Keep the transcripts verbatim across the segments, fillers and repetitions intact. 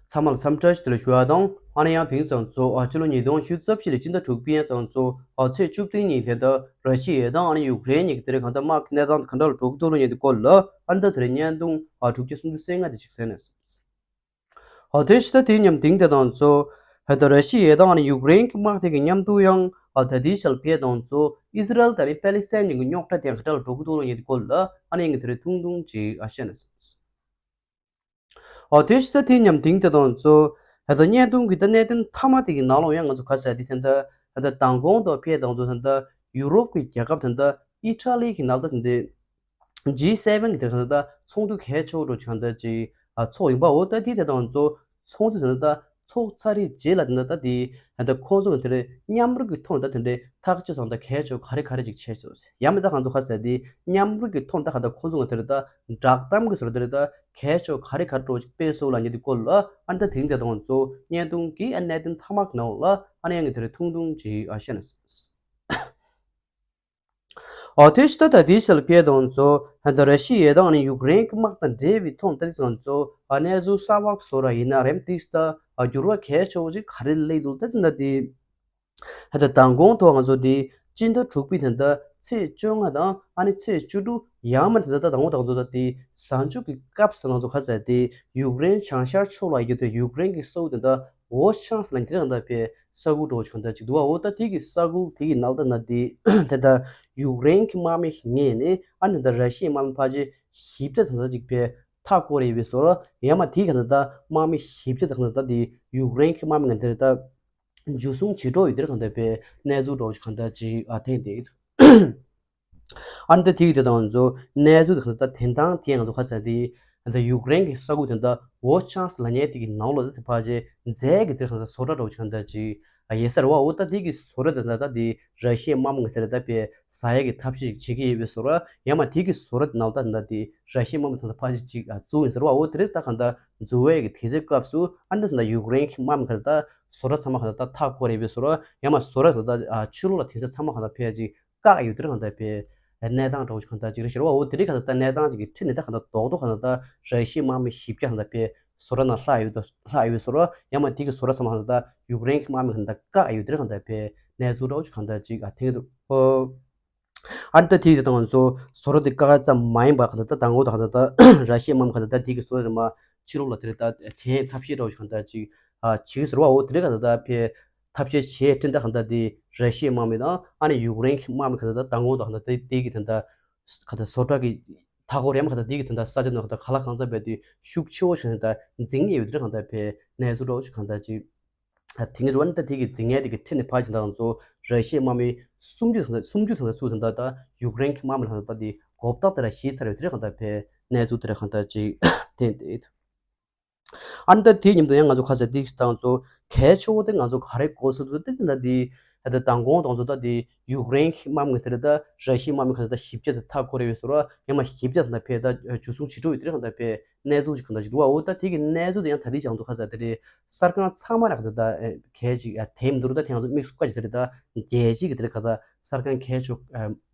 ཚང་མ་ལ་འཚམས་འདྲི་ཞུ་དེ་ལ་ཞུ་བ་དང་། ཨ་ནི་ཡང་དེང་ཙམ་ཚོ་ཨ་སྤྱི་ལོ་ཉིས་སྟོང་ཉི་ཤུ་རྩ་བཞི་ལོའི་སྤྱི་ཟླ་དྲུག་པའི་ཡང་ཙམ་ཚོ་ཨ་ཚེས་བཅུ་བདུན་ཉིན་དེ་ལྟར་ར་ཤི་ཡ་དང་ཨ་ནི་ཡུཀ་རེན་གཉིས་ཀྱི་དེ་རིང་གང་ལྟར་དམག་གི་གནས་སྟངས་གང་འདྲ་ལ་འགྲོ་གི་འདུག་ལོ་ཉེ་དུ་སྐོར་ལ་ཨ་ནི་ད་དེ་རིང་བརྙན་ཐུང་ཨ་དྲུག་བརྒྱ་སུམ་ཅུ་སོ་ལྔ་དེ་ཅིག་གསན་ནས། ཨ་དེ་ཕྱི་ཟླ་དེའི་མཉམ་དེང་དེ་དང་ཚོ་ཧེ་ད་ར་ཤི་ཡ་དང་ཨ་ནི་ཡུཀ་རེན་གྱི་དམག་དེ་གི་མཉམ་དུ་ཡང་ཨ་ད་དེའི་ཞལ་ཕེ་དང་ཚོ་ཨི་ཟི་རལ་དང་ཨ་ནི་པེ་ལི་སི་ཐན་གཉིས་ཀྱི་རྙོག་དྲ་དེ་གང་འདྲ་ལ་འགྲོ་གི་འདུག་ལོ་ཉེ་དུ་སྐོར་ལ་ཨ་ནི་ཡང་གི་དེ་རིང་ཐུང་ཐུང་ཅིག་ཨ་བཤད་ནས། ཨོ་དེ་ཕྱི་ཟླ་དེའི་མཉམ་དེང་དེ་དང་ཚོ་ཧེ་ད་བརྙན་ཐུང་གི་ད་གནད་དོན་མཐའ་མ་དེ་གི་ནང་ལོགས་ཡང་ང་ཚོ་ག་ཟེར་དེ་དེ་འདྲ་ཧེ་ད་མདང་དགོང་དུ་ཕེབས་དང་ཚོ་དེ་འདྲ་ཡུ་རོབ་ཀྱི་རྒྱལ་ཁབ་དེ་འདྲ་ཨི་ཊ་ལི་གི་ནང་ད་དེ་འདྲ་ཇི་སེ་ཝེན་གི་དེ་འདྲ་ཚོགས་འདུ་གལ་ཆེ་བོ་འགྲོ་ཆགས་འདྲ་ཅིག་ཨ་ཚོགས་ཡིན་པའོ། ད་དེ་དེ་དང་ཚོ་ཚོགས་འདུ་དེ་འདྲ་ཚོགས་ཚར་རེད་རྗེས་ལ་དེ་འདྲ་ད་དེ་ཧེ་ད་ཁོང་ཚོ་གི་དེ་འདྲ་མཉམ་རུབ་ཀྱི་ཐོག་ནས་ད་དེ་འདྲ་ཐག་གཅོད་སོང་ད་གལ་ཆེ་བོ་ག་རེ་ག་རེ་ཅིག་བྱས་ཆོག་ཡང་མིན་ད་ང་ཚོ་ག་ཟེར་དེ་མཉམ་རུབ་ཀྱི་ཐོག་ནས་ད་ག་ད་ཁོང་ཚོ་གི་དེ་འདྲ་ད་བསྒྲགས་གཏམ་གི་བཟོ་འདྲ་དེ་འདྲ་ད། གལ་ཆེ་བ་ག་རེ་ག་རེ་འགྲོ་ཅིག་དཔེ་སོགས་ལ་ཉེ་དུ་སྐོར་ལ་ཨ་ནི་ད་དེང་དེ་དང་ཚོ་བརྙན་ཐུང་གི་ཨ་གནད་དོན་མཐའ་མ་གི་ནང་ལ་ཨ་ནི་ཡང་གི་དེ་རེ་ཐུང་ཐུང་ཅིག་ཨ་བཤད་ན། ཨོ་དེ་ཕྱི་ད་ད་དེའི་ཞལ་ཕེ་དང་ཚོ་ཧ་ད་ར་ཤི་ཡ་དང་ཨ་ནི་ཡུཀ་རེན་གི་དམག་དང་འབྲེལ་བའི་ཐོག་ད་དེ་ཚོ་ཚོ་ཨ་གནས་ཚུལ་གསར་བ་བཟོ་ར་ཡིན་ན་རེམ་དེ་ད་ཨ་འགྱུར་བ་གལ་ཆེ་བོ་ཅིག་ག་རེ་སླེབས་འདུག་ད་དེ་ད་དེ། ཧ་ད་མདང་དགོང་ཐོག་ང་ཚོ་དེ་སྤྱི་ཟླ་དྲུག་པའི་དེ་འདྲ་ཚེས་བཅོ་ལྔ་དང་ཨ་ནི་ཚེས་བཅུ་དྲུག་ཡང་མ་དེ་འདྲ་ད་མདང་དགོང་ཐོག་ང་ཚོ་ད་དེ་གཟའ་མཇུག་གི་སྐབས་སུ་ང་ཚོ་ག་ཚད་དེ་ཡུཀ་རེན་བྱང་ཤར་ཕྱོགས་ལ་ཡོད་དེ་ཡུཀ་རེན་གྱི་ས་ཁུལ་དེ་འདྲ་ཝོ་ཆང་སི་ལ་དེ་རང་ད་པའི་ས་ཁུལ་འགྲོ་བཞིན་ད་ཅིག་འདུག་བ། འོ་ད་དེ་གི་ས་ཁུལ་དེ་གི་ནང་ད་ན་དེ་དེ་ད་ཡུཀ་རེན་གྱི་དམག་མི་ངོས་ནས་ཨ་ནི་ད་ར་ཤི་ཡའི་དམག་མི་ཕལ་ཆེར་བཞི་བརྒྱ་ཙམ་ད་ཅིག་པའི་མཐའ་བསྐོར་ཡོད་པའི་བཟོ་འདྲ། ཡང་མ་དེ་ག་ད་ད་དམག་མི་བཞི་བརྒྱ་ཙམ་ད་དེ་ཡུཀ་རེན་གྱི་དམག་མི་ང་དེ་རེད་ད། འཇུ་བཟུང་བྱེད་འགྲོ་ཡོད་དེར་གང་ལྟར་པའི་གནས་ཚུལ་འདྲ་བོ་ཞིག་གང་ལྟར་ཅིག་ཨ་ཐེན་ཏེ། ཨ་ནི་ད་དེ་གི་དེ་དང་ང་ཚོ་གནས་ཚུལ་དེ་གང་ལྟར་དེ་དང་དེ་ང་ཚོ་ཁ་ཚ་དེ་ད་ཡུཀ་རེན་གྱི་ས་ཁུལ་དེ་འདྲ་ཝོ་ཆང་སི་ལབ་མཁན་དེ་གི་ནང་ལོགས་ད་དེ་ཕལ་ཆེར་རྫས་ཀྱི་དེ་གང་ལྟར་བཟོ་གྲྭ་འདྲ་བོ་ཞིག་གང་ལྟར་ཅིག་ཨ་ཡོད་ས་རེད་བ། འོ་ད་དེ་གི་བཟོ་གྲྭ་དེ་འདྲ་ད་དེ་ར་ཤི་ཡའི་དམག་མི་གི་དེ་ལ་ད་པའི་ཟ་ཡག་གི་ཐབས་ཤེས་ཅིག་བྱེད་ཀྱི་ཡོད་པའི་བཟོ་འདྲ། ཡང་མ་དེ་གི་བཟོ་གྲྭ་དེ་ནང་ལོགས་ད་དེ་ར་ཤི་ཡའི་དམག་མི་དེ་འདྲ་ཕལ་ཆེར་ཅིག་ཨ་བཙུགས་ཡིན་ས་རེད་བ། འོ་དེ་རེད་ད་གང་ལྟར་འཛུལ་བའི་གི་དུས་ཚོད་སྐབས་སུ་ཨ་ནི་ད་ཡུཀ་རེན་གྱི་དམག་མི་གི་ད། བཟོ་གྲྭ་ཚང་མ་ག་ད་ཐག་བཀོད་རེད་པའི་བཟོ་འདྲ། ཡང་མ་བཟོ་གྲྭ་ག་ད་ཕྱི་ལོགས་ལ་དེ་ཚོ་ཚང་མ་ག་ད་ཕལ་ཆེར་བཀག་ཡོད་དེར་ག་ད་ཕལ་གནས་སྟངས་འདྲ་བོ་ཞིག་ག་ད་ཅིག་རེད་ཤེས་རེད་བ། འོ་དེ་རིང་ག་ད་ལྟ་གནས་སྟངས་ཅིག་གི་ཁྲིད་ནས་ད་ག་ད་རྡོག་རྡོག་ག་ད་ད་ར་ཤི་ཡའི་དམག་མི་བཞི་བརྒྱ་ག་ད་ཕལ་བཟོ་གྲྭ་ནང་ལྷག་ཡོད་ད་ལྷག་ཡོད་པའི་བཟོ་འདྲ། ཡང་མ་དེ་གི་བཟོ་གྲྭ་ཚང་མ་ག་ད་ཡུཀ་རེན་གྱི་དམག་མི་ག་ད་བཀག་ཡོད་དེར་ག་ད་ཕལ་གནས་ཚུལ་འདྲ་བོ་ཞིག་ག་ད་ཅིག་ཨ་ཐེངས་འདུག་ཨོ། ཨ་ནི་ད་དེ་ཡི་དང་ང་ཚོ་བཟོ་གྲྭ་དེ་བཀག་ཙམ་མ་ཡིན་པ་ག་ད་ད་དང་པོ་ད་ག་ད་ད་ར་ཤི་ཡའི་དམག་མི་ག་ད་ད་དེ་གི་བཟོ་གྲྭ་མ་ཕྱི་ལོགས་ལ་དེ་རེད་ད་དེ་ཐབས་ཤེས་འདྲ་བོ་ཞིག་ག་ད་ཅིག་ཨ་བྱེད་ཀྱི་ཟེར་བ། འོ་དེ་རེད་ག་ད་ད་ཕེ་ཐབས་ཤེས་བྱེད་དྲན་ད་ག་ད་དེ་ར་ཤི་ཡའི་དམག་མི་དང་ཨ་ནི་ཡུཀ་རེན་གྱི་དམག་མི་ག་ད་ད་དང་པོ་ད་ག་ད་དེ་དེ་གི་དེ་ད་ག་ད་བཟོ་གྲྭ་གི་མཐའ་འཁོར་ཡང་མ་ག་ད་དེ་གི་དེ་ད་ས་ཆ་ནང་ག་ད་ག་ལ་གང་འཚམ་པའི་དེ་ཤུགས་ཆེ་བོ་ཞིག་ད་འཛིང་ངེས་ཡོད་དེ་རེད་ག་ད་ཕེ་གནས་ཚུལ་འདྲ་བོ་ཞིག་ག་ད་ཅིག་དེ་ནི་རུ་ཨ་ནི་ད་དེ་གི་འཛིང་ངན་དེ་གི་ཁྲིད་ནས་ཕར་ཕྱིན་ད་ང་ཚོ་ར་ཤི་ཡའི་དམག་མི་སུམ་ཅུ་ཙམ་སུམ་ཅུ་ཙམ་ཚུད་ད་ད་ཡུཀ་རེན་གྱི་དམག་མི་ལ་ད་ད་དེ་གོ་བརྡ་དེ་ར་ཞིག་ཚར་ཡོད་དེ་རེད་གང་ལྟར་ཕེ་གནས་ཚུལ་དེ་རེད་གང་ལྟར་ཅིག་ཐེན་ཏེ། ཨ་ནི་ད་དེའི་མཉམ་དུ་ཡང་ང་ཚོ་ཁ་ཚ་དེ་ད་ང་ཚོ་གལ་ཆེ་བོ་དེ་ང་ཚོ་ག་རེ་གོ་སོང་དུ་དེ་དེ་ད་དེ་ད་མདང་དགོང་ད་ང་ཚོ་ད་དེ་ཡུཀ་རེན་གྱི་དམག་མི་དེ་རེད་ད་ར་ཤི་ཡའི་དམག་མི་ག་ད་ད་བཞི་བརྒྱ་ཙམ་མཐའ་བསྐོར་ཡོད་པའི་བཟོ་འདྲ། ཡང་མ་བཞི་བརྒྱ་ཙམ་ད་ཕེ་ད་འཇུ་བཟུང་བྱེད་འགྲོ་ཡོད་དེ་རེད་གང་ལྟར་ཕེ་གནས་ཚུལ་ཅིག་གང་ལྟར་ཅིག་འདུག་བ། འོ་ད་དེ་གི་གནས་ཚུལ་དེ་ཡང་ད་དེ་ཅང་ཚོ་ཁ་ཚ་དེ་རེད། གསར་ཁང་ཚང་མ་ལ་ག་ད་ད་གལ་ཅིག་ཨ་དེ་མི་འདུག་ད་དེ་ང་ཚོ་དམིགས་སུ་བཀར་ཅིག་དེ་རེད་ད་རྒྱལ་སྤྱི་གི་དེ་རེད་ག་ད་གསར་ཁང་གལ་ཆོ་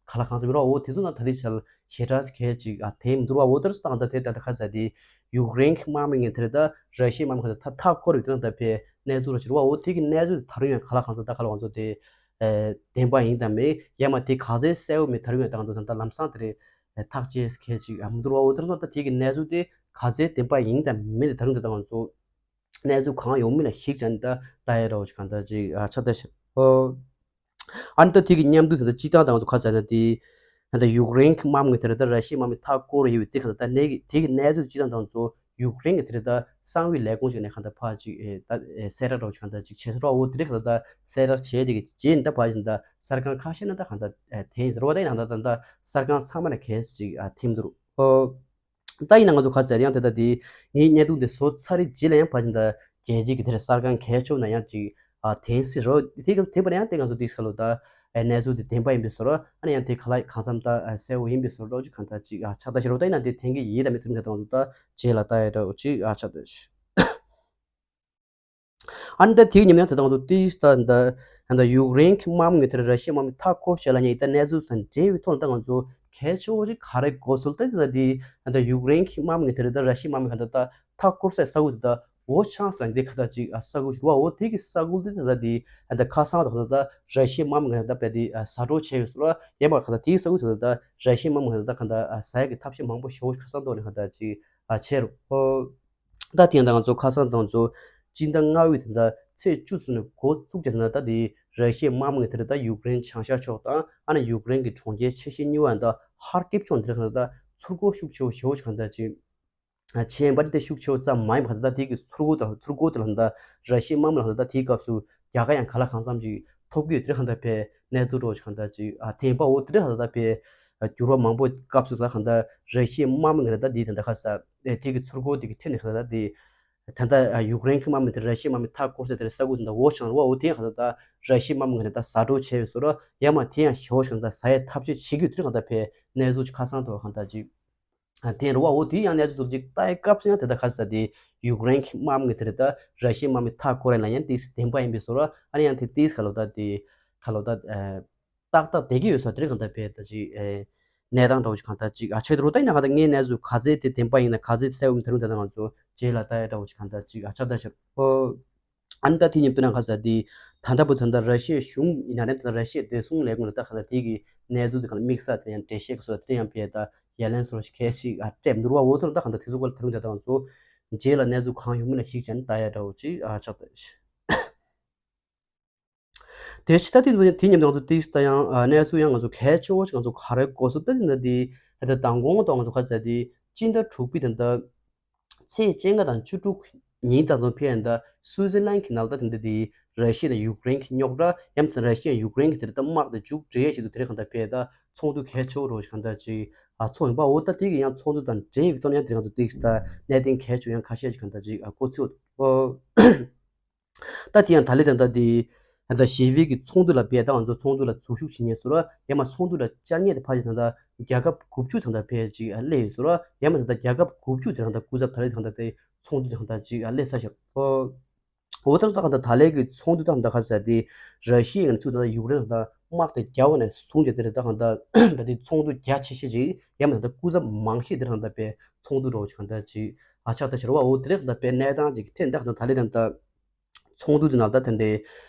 ག་ལ་གང་ཚོ་མི་རོགས། འོ་དེ་ཚོ་ན་ད་དེ་ཆ་ལ་ཞེ་དྲག་གལ་ཅིག་ཨ་དེ་མི་འདུག་བ། འོ་དེར་སོ་ད་ག་ད་དེ་ད་ད་ཁ་ཚ་དེ་ཡུཀ་རེན་གྱི་དམག་མི་ངན་དེ་རེད་ད་ར་ཤི་ཡའི་དམག་མི་ག་ད་ད་མཐའ་བསྐོར་ཡོད་དེ་ན་ད་ཕེ་གནས་ཚུལ་ར་ཅིག་རེད་བ། འོ་དེ་གི་གནས་ཚུལ་དེ་ད་རུང་ཡང་ག་ལ་གང་ཚོ་ད་ག་ལ་ང་ཚོ་དེ་བདེན་པ་ཡིན་དང་མིན་ཡང་མ་དེ་ག་ཚོད་གསལ་བོ་མེད། ད་རུང་ཡང་ད་ང་ཚོ་ད་ལམ་སང་དེ་རེད། ཐག་བཅད་ཁེལ་ཅིག་ཨ་མི་འདུག་བ། འོ་དེར་སོང་ད་དེ་གི་གནས་ཚུལ་དེ་ག་ཚོད་བདེན་པ་ཡིན་དང་མིན་དེ་ད་རུང་དེ་ད་ང་ཚོ་གནས་ཚུལ་གང་ཡོང་མིན་ལ་གཞིགས་བྱས་ནས་ད་ལྟ་ཡ་རོགས་ཅིག་གང་ལྟར་ཅིག་ཨ་ཆ་ད་ཤི་ཨོ། ཨ་ནི་ད་དེ་གི་མཉམ་དུ་དེ་ད་སྤྱི་བཏང་ད་ང་ཚོ་ཁ་ཚ་ན་དེ་ད་ཡུཀ་རེན་གྱི་དམག་མི་དེ་རེད་ད་ར་ཤི་ཡའི་དམག་མི་མཐའ་བསྐོར་ཡོད་པའི་དེ་ག་ད་ད་ནས་དེ་གི་གནས་ཚུལ་སྤྱི་བཏང་ད་ང་ཚོ་ཡུཀ་རེན་གྱི་དེ་རེད་ད་གསང་བའི་ལས་ཁུངས་ཤིག་ནས་གང་ལྟར་ཕར་ཅིག་ཨེ་ད་ཨེ་གསལ་བསྒྲགས་རོགས་ཅིག་གང་ལྟར་ཅིག་བྱས་ས་རོགས། འོ་དེ་རེད་ག་ད་ད་གསལ་བསྒྲགས་བྱས་དེ་གི་རྗེས་ནས་ད་ཕར་ཕྱིན་ད་གསར་ཁང་ཁ་ཤས་ན་ད་གང་ལྟར་ཨེ་དེ་ཡིན་ཟེར་བ། ད་ཡིན་ན་ད་ད་ད་གསར་ཁང་ཚང་མ་ན་གལ་སྲིད་ཅིག་ཨ་ཐིམ་འདུག་ཨོ། ད་ཡིན་ན་ང་ཚོ་ག་ཚད་ཡང་དེ་ལྟ་དེ་ངའི་བརྙན་ཐུང་དེ་བཟོ་ཚར་རེད་རྗེས་ལ་ཡང་ཕར་ཕྱིན་ད་རྒྱལ་སྤྱི་གི་དེར་གསར་ཁང་གལ་ཆོག་ན་ཡང་ཅིག་ཨ་དེང་སྲིད་རོ་དེ་ག་དེ་པར་ཡང་དེ་ང་ཚོ་དེ་ཁ་ལོ་ད་ཨ་གནས་ཚུལ་དེ་བདེན་པ་ཡིན་པའི་བཟོ་རོ། ཨ་ནི་ཡང་དེ་ག་ལ་གང་འཚམ་ད་ཨ་གསལ་བོ་ཡིན་པའི་བཟོ་རོ་ཅིག་གང་ལྟར་ཅིག་ཨ་ཆགས་ད་ཤི་རོ། ད་ཡིན་ན་དེ་ཐེངས་ཀྱི་ཡིད་ད་མི་ཐུབ་ད་ང་ཚོ་ད་རྗེས་ལ་ད་ཡ་འདྲ་བོ་ཅིག་ཨ་ཆགས་ད་ཤི། ཨ་ནི་ད་དེའི་ཉམས་མྱོང་དེ་དང་དུ་ཏིས་ད་འདི་ད་ཡུཀ་རེན་གྱི་དམག་མི་དེར་ར་ཤི་ཡའི་དམག་མི་མཐའ་སྐོར་བྱས་ལ་ཉེ་ད་གནས་ཚུལ་དང་འབྲེལ་བའི་ཐོག་ནས་ད་ང་ཚོ་གལ་ཆེ་བོ་ཞིག་ག་རེ་གོ་སོང་ད་ད་དེ་ད་ཡུཀ་རེན་གྱི་དམག་མི་དེར་ད་ར་ཤི་ཡའི་དམག་མི་ག་ད་ད་མཐའ་སྐོར་སའི་ས་ཁུལ་དེ་ད་ ཝོ་ཆང་ཟེར་ལ་འདི་ག་ད་ཅིག་ས་ཁུལ་ཞིག་རེད་བ། འོ་དེ་གི་ས་ཁུལ་དེ་ད་ལྟ་དེ་ད་ཁ་སང་དང་ད་ལྟ་ར་ཤི་ཡའི་དམག་མི་ང་ད་ལྟ་དཔེ་དེ་ཟ་འཕྲོག་བྱས་ཡོད་ཟེར་བ། ཡང་མ་ག་ད་དེའི་ས་ཁུལ་དེ་ད་ལྟ་ར་ཤི་ཡའི་དམག་མི་ང་ད་ལྟ་ག་ད་ཟ་ཡག་གི་ཐབས་ཤེས་མང་པོ་ཞེ་པོ་ཁ་སང་ཐོག་ནས་ག་ད་ཅིག་བྱས་རེད། ད་དེ་ཡང་ད་ང་ཚོ་ཁ་སང་དང་ཚོ་སྤྱི་ཟླ་ལྔ་པའི་དེ་ད་ཚེས་བཅུ་ཚུན་ནས་འགོ་བཙུགས་བྱས་ད་ད་དེ་ར་ཤི་ཡའི་དམག་མི་དེ་ད་ཡུཀ་རེན་བྱང་ཤར་ཕྱོགས་དང་ཨ་ནི་ཡུཀ་རེན་གི་གྲོང་ཁྱེར་ཆེ་ཤོས་གཉིས་པ་ད་ཧར་ཀིབ་ཕྱོགས་དེ་ད་ད་ཚུར་རྒོལ་ཤུགས་ཆེ་བོ་ཞེ་པོ་ཞིག་ག་ད་ཅིག་ཆེན་པ་དེ་ཤུགས་ཆེ་བོ་ཙམ་མ་ཡིན་པ་ད་ལྟ་དེ་གི་ཚུར་རྒོལ་དང་ཚུར་རྒོལ་དེ་ལ་ད་ར་ཤི་ཡའི་དམག་མི་ལ་ད་ལྟ་དེའི་སྐབས་སུ་རྒྱལ་ཁ་ཡང་ག་ལ་གང་འཚམ་ཅིག་ཐོབ་ཀྱི་ཡོད་དེ་ག་ད་དཔེ་གནས་ཚུལ་རོ་ཞིག་ག་ད་ཅིག་ཨ་དེ་ཡིན་པ་འོ་དེ་ག་ད་དཔེ་འགྱུར་བ་མང་པོ་སྐབས་སུ་ད་ག་ད་ར་ཤི་ཡའི་དམག་མི་ང་ད་ལྟ་དེ་ད་ད་ག་ས་དེ་གི་ཚུར་རྒོལ་དེ་གི་ཐད་ནས་ག་ད་ད་དེ་ད་ལྟ་ཡུཀ་རེན་གི་དམག་མི་དེ་ར་ཤི་ཡའི་དམག་མི་མཐའ་བསྐོར་ས་དེ་ས་ཁུལ་དེ་ད་འོ་ཆང་རོ་འོ་དེ་ག་ད་ད་ར་ཤི་ཡའི་དམག་མི་ང་ད་ད་ཟ་འཕྲོག་བྱས་ཡོད་ཟེར་རོ། ཡང་མ་དེ་ཡང་ཞེ་པོ་ཞིག་ད་ཟ་ཡའི་ཐབས་ཤེས་བྱེད་ཀྱི་ཡོད་དེ་ག་ད་དཔེ་གནས་ཚུལ་ཅིག་ཁ་སང་ཐོག་ག་ད་ཅིག་ཨ་དེ་རེད་བ། འོ་དེ་ཡང་གནས་ཚུལ་ཅིག་ལྟ་ཡི་སྐབས་སུ་ཡང་དེ་ད་ག་ས་དེ་ཡུཀ་རེན་གྱི་དམག་མི་དེ་རེད་ད་ར་ཤི་ཡའི་དམག་མི་མཐའ་བསྐོར་ཡ་ལ་ཡང་དེ་བདེན་པ་ཡིན་པའི་བཟོ་འདྲ། ཨ་ནི་ཡང་དེ་དེ་ག་ལོ་ད་དེ་ག་ལོ་ད་ཏག་ཏག་བསྡད་ཀྱི་ཡོད་ས་དེ་རེད་གང་ལྟར་དཔེ་ད་ཅིག་གནས་སྟངས་འདྲ་བོ་ཅིག་གང་ལྟར་ཅིག་ཨ་ཆེད་དུ་རུ་ད་ཡིན་ན་གང་ལྟར་ངའི་གནས་ཚུལ་ག་ཚད་དེ་བདེན་པ་ཡིན་ན་ག་ཚད་གསལ་བོ་མི་དེ་རུ་དེ་ད་ང་ཚོ་རྗེས་ལ་ལྟ་ཡ་འདྲ་བོ་ཅིག་གང་ལྟར་ཅིག་ཨ་ཆགས་ད་ཤག་ཨོ། ཨ་ནི་ད་དེ་ཉིན་དཔེར་ན་ག་ས་དེ་ད་ལྟ་བུ་ད་ལྟ་ར་ཤི་ཡའི་གཞུང་ཡིན་ན་རེད། ད་ལྟ་ར་ཤི་ཡའི་བདེ་སྲུང་ལས་ཁུངས་ལ་ད་ག་ད་དེ་གི་གནས་ཚུལ་དེ་ག་ལ་དམིགས་བསལ་དེ་ཡང་འགྲེལ་བཤད་ག་སོགས་དེ་ཡང་དཔེ་ད་ཡ་ལན་སོགས་ཤིག་གལ་ཞིག་ཨ་སྤྲད་མི་འདུག་བ། འོ་ཐོར་ད་ག་ད་དེ་ཚོ་ག་ལ་ད་རུང་ད་ང་ཚོ་རྗེས་ལ་གནས་ཚུལ་གང་ཡོང་མིན་ལ་གཞིགས་བྱས་ནས་ལྟ་ཡ་འདྲ་བོ་ཅིག་ཨ་ཆགས་ད་ཤག་དེ་ཕྱི་ད་དེ་དེ་ཉིན་ང་ཚོ་དེ་ད་ཡང་གནས་ཚུལ་ཡང་ང་ཚོ་གལ་ཆེ་བོ་ཞིག་ང་ཚོ་ག་རེ་གོ་སོང་ད་དེ་ད་དེ་ད་མདང་དགོང་དང་ང་ཚོ་ག་ས་དེ་སྤྱི་ཟླ་དྲུག་པའི་ད་ད་ཚེས་བཅོ་ལྔ་དང་བཅུ་དྲུག་ཉིན་ད་ཚོ་ཕེ་ཡན་ད་སུའུ་ཙི་ལན་གྱི་ནང་ད་དེ་ད་དེ་ར་ཤི་ཡ་དང་ཡུཀ་རེན་གྱི་རྙོག་དྲ་ཡང་ད་ར་ཤི་ཡ་ཡུཀ་རེན་གྱི་དེ་ད་དམག་དེ་མཇུག་སྒྲིལ་ཡས་ཆེད་དུ་དེ་རེད་གང་ལྟར་ཕེ་ད་ཚོགས་འདུ་གལ་ཆེ་བོ་རོ་ཞིག་གང་ལྟར་ཅིག་ཨ་ཚོགས་ཡིན་པ། འོ་ད་དེ་གི་ཡང་ཚོགས་འདུ་དང་འབྲེལ་བའི་ཐོག་ནས་ཡང་དེ་ང་ཚོ་དེ་ད་གནད་དོན་གལ་ཆེ་བོ་ཡང་ཁ་ཤས་ཤིག་གང་ལྟར་ཅིག་ཨ་གོ་ཚོད། ད་དེ་ཡང་ད་ལེ་ད་ལྟ་དེ་ད་ལྟ་ཞི་བའི་གི་ཚོགས་འདུ་ལ་བས་ད་ང་ཚོ་ཚོགས་འདུ་ལ་འཛུལ་ཞུགས་བྱེད་ཉེས་སོ་ར། ཡང་མ་ཚོགས་འདུ་ལ་བཅར་ཉེས་དེ་ཕ་ཞིག་ད་ལྟ་རྒྱལ་ཁབ་དགུ་བཅུ་ད་ལྟ་བས་ཅིག་སླེབས་ཡོད་སོ་ར། ཡང་མ་ད་ལྟ་རྒྱལ་ཁབ་དགུ་བཅུ་དེ་ད་ལྟ་སྐུ་ཚབ་ད་ལེ་ད་ལྟ་དེ་ཚོགས་འདུ་དེ་ད་ལྟ་ཅིག་སླེབས་ས་ཞིག་འོ་ད་ད་ད་ལེ་གི་ཚོགས་འདུ་ད་ད་ཁ་ས་དེ་ར་ཤི་ཡ་ང་ཚོ་ད་ལྟ་ཡུཀ་རེན་ད་དམག་དེ་རྒྱག་པ་ནས་བཟུང་བྱས་དེ་རེད། ད་ད་ད་དེ་ཚོགས་འདུ་རྒྱ་ཆེ་ཤོས་ཅིག་ཡང་མ་ད་ད་སྐུ་ཚབ་མང་ཤོས་དེ་ད་ད་པའི་ཚོགས་འདུ་འགྲོ་ཅིག་ད་ཅིག་ཨ་ཆགས་ད་ཕྱིར་བ། འོ་དེ་རེད་ད་པའི་གནས་སྟངས་ཅིག་ཐེན་ད་ད་ད་ལེ་ད་ད། ཚོགས་འདུ་དེ་ནང་ད་དེ་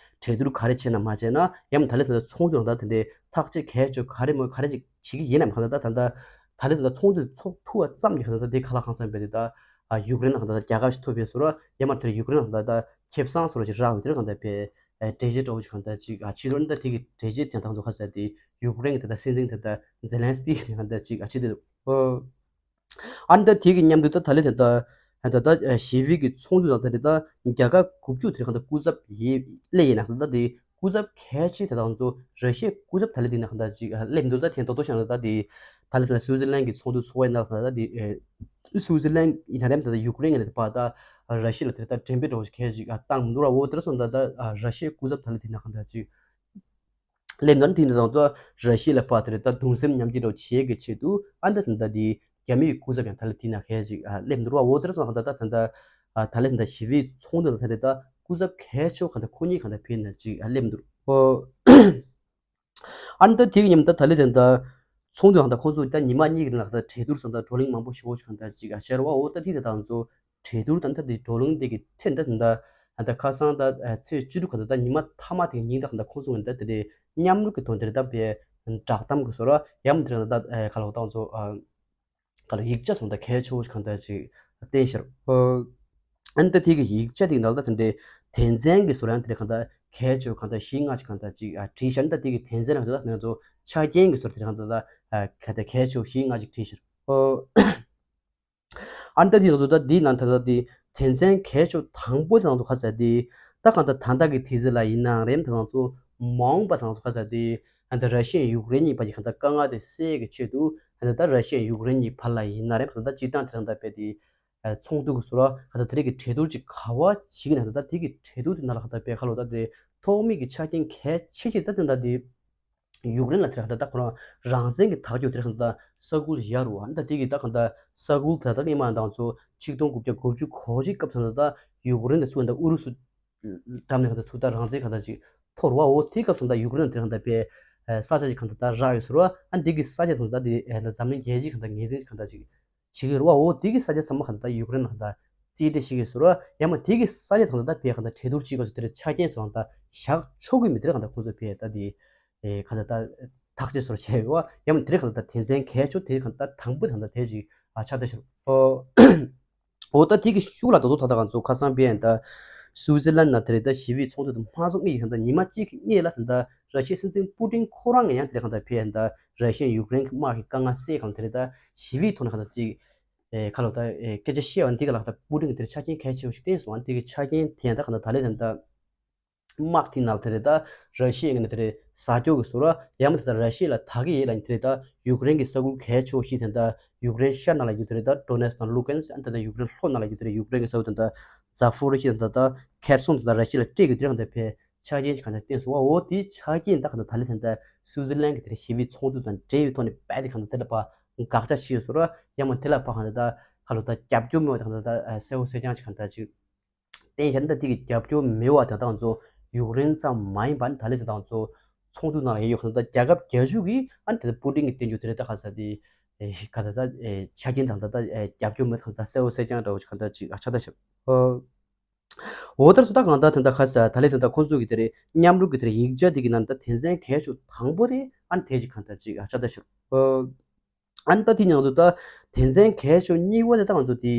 འདྲའི་གྲོས་བསྡུར་ག་རེ་བྱས་ན་མ་བྱས་ན་ཡང་ད་ལེ་ད་ཚོགས་འདུ་ནང་ད་དེ་འདྲའི་ཐག་གཅོད་གལ་ཆེ་ག་རེ་མོ་ག་རེ་ཅིག་བྱེད་ཀྱི་ཡིན་ནམ་གང་ད་ད་ད་ད་ལེ་ད་ཚོགས་འདུ་ཚོགས་ཐུབ་པ་ཙམ་གྱིས་གང་ད་ད་དེ་ཁ་ལག་ཁང་ཚང་བས་དེ་ད་ཡུཀ་རེན་ལ་གང་ད་རྒྱལ་ཁ་ཞིག་ཐོབ་པའི་བཟོ་འདྲ། ཡང་མ་དེར་ཡུཀ་རེན་ལ་གང་ད་ད་ཁེ་བཟང་བཟོ་འདྲ་ཅིག་རག་ཡོད་དེ་གང་ད་པའི་འགྲེལ་བཤད་འདྲ་བོ་ཅིག་གང་ད་ཅིག་ཕྱི་རོལ་ད་དེ་གི་འགྲེལ་བཤད་དེ་དང་ཚོ་ཁ་ས་དེ་ཡུཀ་རེན་གི་དེ་ད་སྲིད་འཛིན་དེ་ད་ཛེ་ལན་སི་ཀི་དེ་གང་ད་ཅིག་ཨ་ཕྱི་དེ། ཨ་ནི་ད་དེ་གི་མཉམ་དུ་ད་ད་ལེ་ད་ད་ད་ཞི་བའི་གི་ཚོགས་འདུ་ད་ད་ལེ་ད་རྒྱལ་ཁབ་དགུ་བཅུ་དེ་གང་ད་སྐུ་ཚབ་ཡིན་སླེབས་ཡིན་ན་ད་ད་དེ་སྐུ་ཚབ་གལ་ཆེ་དེ་དང་ཚོ་ར་ཤི་ཡའི་སྐུ་ཚབ་ད་ལེ་དེ་ན་གང་ད་ཅིག་སླེབས་འདུག་ད་དེ་ད་དོ་ཤང་ད་ད་དེ་ད་ལེ་ད་སུའུ་ཙི་ལན་གི་ཚོགས་འདུ་ཚོགས་པའི་ནང་ད་ད་དེ་སུའུ་ཙི་ལན་ཡིན་ན་རེམ་ད་ད་ཡུཀ་རེན་གི་ནས་ད་པ་ད་ར་ཤི་ཡ་ལ་དེ་ད་འགྲེམས་སྤེལ་འདྲ་བོ་ཞིག་གལ་ཆེ་ཞིག་བཏང་མི་འདུག་ར། འོ་དེ་ར་སོང་ད་ད་ར་ཤི་ཡའི་སྐུ་ཚབ་ད་ལེ་དེ་ན་གང་ད་ཅིག་སླེབས་འདུག་དེ་འདྲ་དང་ད་ར་ཤི་ཡ་ལ་པ་དེ་རེད་ད་གདུང་སེམས་མཉམ་སྐྱེད་རོགས་བྱེད་ཀྱི་ཆེད་དུ་ཨ་ད་ད་ད་དེ་རྒྱ་མིའི་སྐུ་ཚབ་ཡང་ད་ལེ་དེ་ན་ཁས་ཅིག་སླེབས་འདུག་བ། འོ་དེ་ར་སོང་ད་ད་ད་ད་ད་ལེ་ད་ཞི་བའི་ཚོགས་འདུ་ལ་ད་ལེ་ད་སྐུ་ཚབ་གལ་ཆེ་གང་ད་ཁོ་གཉིས་གང་ད་ཕེབས་ན་ཅིག་སླེབས་འདུག་ཨ་ད་དེ་གི་མཉམ་ད་ད་ལེ་ད་ད་ཚོགས་འདུ་གང་ད་ཁོང་ཚོ་ད་ཉི་མ་གཉིས་ཀྱི་ནང་ད་གྲོས་བསྡུར་སོང་ད་བགྲོ་གླེང་མང་པོ་ཞེ་པོ་ཅིག་གང་ད་ཅིག་ཨ་ཤར་བ། འོ་ད་དེ་ད་དང་ཚོ་གྲོས་བསྡུར་དང་ད་དེ་བགྲོ་གླེང་དེ་གི་ཐད་ད་ད་ད་ཁ་སང་ད་ཚེས་བཅུ་དྲུག་ག་ད་ད་ཉི་མ་མཐའ་མ་དེ་ཉིན་ད་ག་ད་ཁོང་ཚོ་ད་དེ་མཉམ་རུབ་ཀྱི་དོན་དེར་ད་པའི་བསྒྲགས་གཏམ་གི་བཟོ་འདྲ་ཡང་མ་དེ་ད་ད་ཁ་ལོ་ད་ཚོ་ག་ལ་ཡིག་ཆ་སོང་ད་གལ་ཆེ་བོ་གང་ད་ཅིག་བསྟན་ཤར། ཨ་ནི་ད་དེ་གི་ཡིག་ཆ་དེ་ནང་ད་དེ་འདྲའི་དོན་ཚན་གི་བཟོ་འདྲ་ཡང་དེ་གང་ད་གལ་ཆེ་བོ་གང་ད་བཞི་ལྔ་ཅིག་གང་ད་ཅིག་བྲིས་ཤར། ད་དེ་གི་དོན་ཚན་ལ་ད་ང་ཚོ་ཆ་རྐྱེན་གི་བཟོ་འདྲ་དེ་གང་ད་ད་ག་ད་གལ་ཆེ་བོ་བཞི་ལྔ་ཅིག་བྲིས་ཤར། ཨ་ནི་ད་དེ་ང་ཚོ་ད་དེའི་ནང་ད་ད་དེ་དོན་ཚན་གལ་ཆེ་བོ་དང་པོ་དེ་ང་ཚོ་ག་ས་དེ་ད་གང་ད་ད་ལྟ་གི་དུས་ཚོད་ལ་ཡིན་ན་རེམ་ད་ང་ཚོ་མ་འོངས་པ་ད་ང་ཚོ་ག་ས་དེ་ཨ་ནི་ད་ར་ཤི་ཡ་ཡུཀ་རེན་གཉིས་བར་གྱི་གང་ད་དཀའ་ངལ་དེ་སེལ་གི་ཆེད་དུ་ཨ་ནི་ད་ར་ཤི་ཡ་ཡུཀ་རེན་གཉིས་བར་ལ་ཡིན་ན་རེམ་ད་ད་སྤྱིར་བཏང་དེ་རང་ད་དཔེ་དེ་ཚོགས་འདུ་གི་བཟོ་འདྲ་ག་ད་དེ་རིགས་ཀྱི་གྲོས་བསྡུར་ཅིག་ག་བ་བྱེད་ཀྱི་ན་ད་ད་དེ་གི་གྲོས་བསྡུར་དེ་ནང་ལ་ག་ད་དཔེ་ཁ་ལོ་ད་དེ་ཐོག་མའི་གི་ཆ་རྐྱེན་གལ་ཆེ་ཤོས་ད་དེ་ད་དེ། ཡུཀ་རེན་ལ་དེ་རིང་ད་ལྟ་ཁོ་རང་རང་བཙན་གྱི་ཐག་གཅོད་དེ་རིང་ད་ལྟ་ས་ཁུལ་ཡར་རུ་བ་ད་དེ་གི་ད་གང་ད་ས་ཁུལ་ད་ལྟ་སྔོན་མ་དང་ཚོ་ཆིག་སྟོང་དགུ་བརྒྱ་དགུ་བཅུ་གོ་གཅིག་སྐབས་སུ་ད་ལྟ་ཡུཀ་རེན་དེ་ཚུར་ད་ཨུ་རུ་སུ་འགྲམ་ནས་གང་ད་ཚུར་ད་རང་བཙན་གང་ད་ཅིག་ཐོར་བ། འོ་དེ་སྐབས་སུ་ད་ཡུཀ་རེན་དེ་རིང་ད་པའི་ས་ཆ་ཅིག་གང་ད་ད་རག་ཡོད་ཟེར་བ། ཨ་འདི་གི་ས་ཆ་དང་ད་དེ་འཛམ་གླིང་རྒྱལ་སྤྱིའི་གང་ད་ངོས་འཛིན་གང་ད་ཅིག་བྱེད་ཀྱི་རེད་བ། འོ་དེ་གི་ས་ཆ་ཚང་མ་གང་ད་ད་ཡུཀ་རེན་ལ་གང་ད་ རྩིས་སྤྲད་བྱེད་ཀྱི་ཟེར་བ། ཡང་མ་དེ་གི་ས་ཆ་དང་ད་ཕེ་གང་ལྟར་གྲོས་བསྡུར་བྱེད་དགོས་ཟེར་དེར་ཆ་རྐྱེན་སོགས་ད་བཞག་ཆོག་གི་མི་དེར་གང་ལྟར་ཁོང་ཚོས་ཕེ་ད་དེ་གང་ལྟར་ད་ཐག་གཅོད་སོགས་བྱས་ཡོད་བ། ཡང་མ་དེར་གང་ལྟར་དེ་མཚན་གལ་ཆེ་དེ་གང་ལྟར་དང་པོ་དང་ད་དེ་ཅིག་ཨ་ཆགས་བསྡད་ཤག་འོ་ད་དེ་གི་ཤུགས་ལ་དོ་དོ་ད་ད་གང་ཚོ་ཁ་སང་བེ་ཡན་ད་སུའུ་ཙེར་ལན་ན་དེ་རེད་ད་ཞི་བའི་ཚོགས་འདུ་དང་མ་ཚོགས་མི་ཡི་གང་ལྟར་ཉི་མ་གཅིག་གི་སྔས་ལ་ད་ད་ར་ཤི་ཡའི་སྲིད་འཛིན་པུ་ཏིན་ཁོ་རང་གི་ཡང་དེ་གང་ལྟར་ཕེ་ཡན་ད་ར་ཤི་ཡའི་ཡུཀ་རེན་གི་དམག་གི་དཀའ་ངལ་སེལ་གང་དེ་རེད་ད་ཞི་བའི་ཐོག་ནས་གང་ལྟར་ཅིག་ཨེ་ཁ་ལོ་ད་ཨེ་སྐད་ཆ་བཤད་པ་འདི་ག་ལག་ད་པུ་ཏིན་གི་དེར་ཆ་རྐྱེན་གལ་ཆེ་བ་ཞིག་བསྟན་སོང་། ཨ་ནི་དེ་གི་ཆ་རྐྱེན་དེ་ཡང་ད་ག་ད་ད་ལས་ད་ད་དམག་དེ་ནང་དེ་རེད་ད་ར་ཤི་ཡའི་ངོས་ནས་དེ་རེད་ཟ་སྐྱོ་གི་བཟོ་ར་ཡང་མ་དེ་ད་ར་ཤི་ཡ་ལ་ད་གི་ཡེ་ལ་དེ་རེད་ད་ཡུཀ་རེན་གི་ས་ཁུལ་གལ་ཆེ་བ་ཞིག་དེ་ད་ཡུཀ་རེན་ཤར་ནང་ལ་ཡོད་དེ་རེད་ད་ཌོ་ནེ་སི་དང་ལུ་ཀན་སི་ཨ་ནི་ད་ད་ཡུཀ་རེན་ལྷོ་ནང་ལ་ཡོད་དེ་རེད་ཡུཀ་རེན་གི་ས་ཁུལ་དེ་ད་ཛ་ཕོ་རི་ཤི་དང་ད་ད་ཁེར་སོང་དེ་ད་ར་ཤི་ཡ་ལ་སྤྲད་གི་དེ་རང་ད་ཕེ་ཆ་རྐྱེན་ཞིག་གང་ད་བསྟན་སོང་བ། འོ་དེའི་ཆ་རྐྱེན་ད་ག་ད་ད་ལས་ད་ད་སུའུ་ཙེར་ལན་གི་དེ་རེད་ཞི་བའི་ཚོགས་འདུ་དང་འབྲེལ་བའི་ཐོག་ནས་དཔེ་དེ་ག་ད་དེ་ལ་ཕ་དགག་བྱ་ཞིག་ཡོད་སོ་ར་ཡང་མ་དེ་ལ་ཕ་གང་ད་ད་ག་ལོ་ད་རྒྱབ་སྐྱོར་མེད་པ་དང་ད་ད་གསལ་བོ་གསལ་རྐྱང་ཅིག་གང་ད་ཅིག་བསྟན་བཞག་ན་ད་དེ་གི་རྒྱབ་སྐྱོར་མེད་པ་དེ་དང་ཚོ་ཡུཀ་རེན་ཙམ་མ་ཡིན་པ་ནི་ད་ལས་དེ་དང་ཚོ་ཚོགས་འདུ་ནང་ལ་ཡོད་ཡོད་གང་ད་རྒྱལ་ཁབ་བརྒྱད་ཅུ་གི་ཨ་ནི་དེ་ད་པུ་ཏིན་གི་བསྟན་རྒྱུ་དེ་རེད་ད་ག་ས་དེ་ག་ད་ད་ཆ་རྐྱེན་དང་ད་ད་རྒྱབ་སྐྱོར་མེད་གང་ད་གསལ་བོ་གསལ་རྐྱང་འདྲ་བོ་ཅིག་གང་ད་ཅིག་ཨ་ཆ་ད་ཞབས། འོ་ལྟར་སོ་ད་གང་ལྟར་དེ་འདྲ་ཁ་ས་ད་ལས་དེ་འདྲ་ཁོང་ཚོ་གི་དེ་རེད་མཉམ་རུབ་ཀྱི་དེ་རེད་ཡིག་ཆ་དེ་གི་ནང་ད་དོན་ཚན་གལ་ཆེ་དང་པོ་དེ་ཨ་ནི་དེ་ཅིག་གང་ལྟར་ཅིག་ཨ་ཆ་ད་ཤོར། ཨ་ནི་ད་དེ་ང་ཚོ་ད་དོན་ཚན་གལ་ཆེ་གཉིས་པ་དེ་ད་ང་ཚོ་དེ་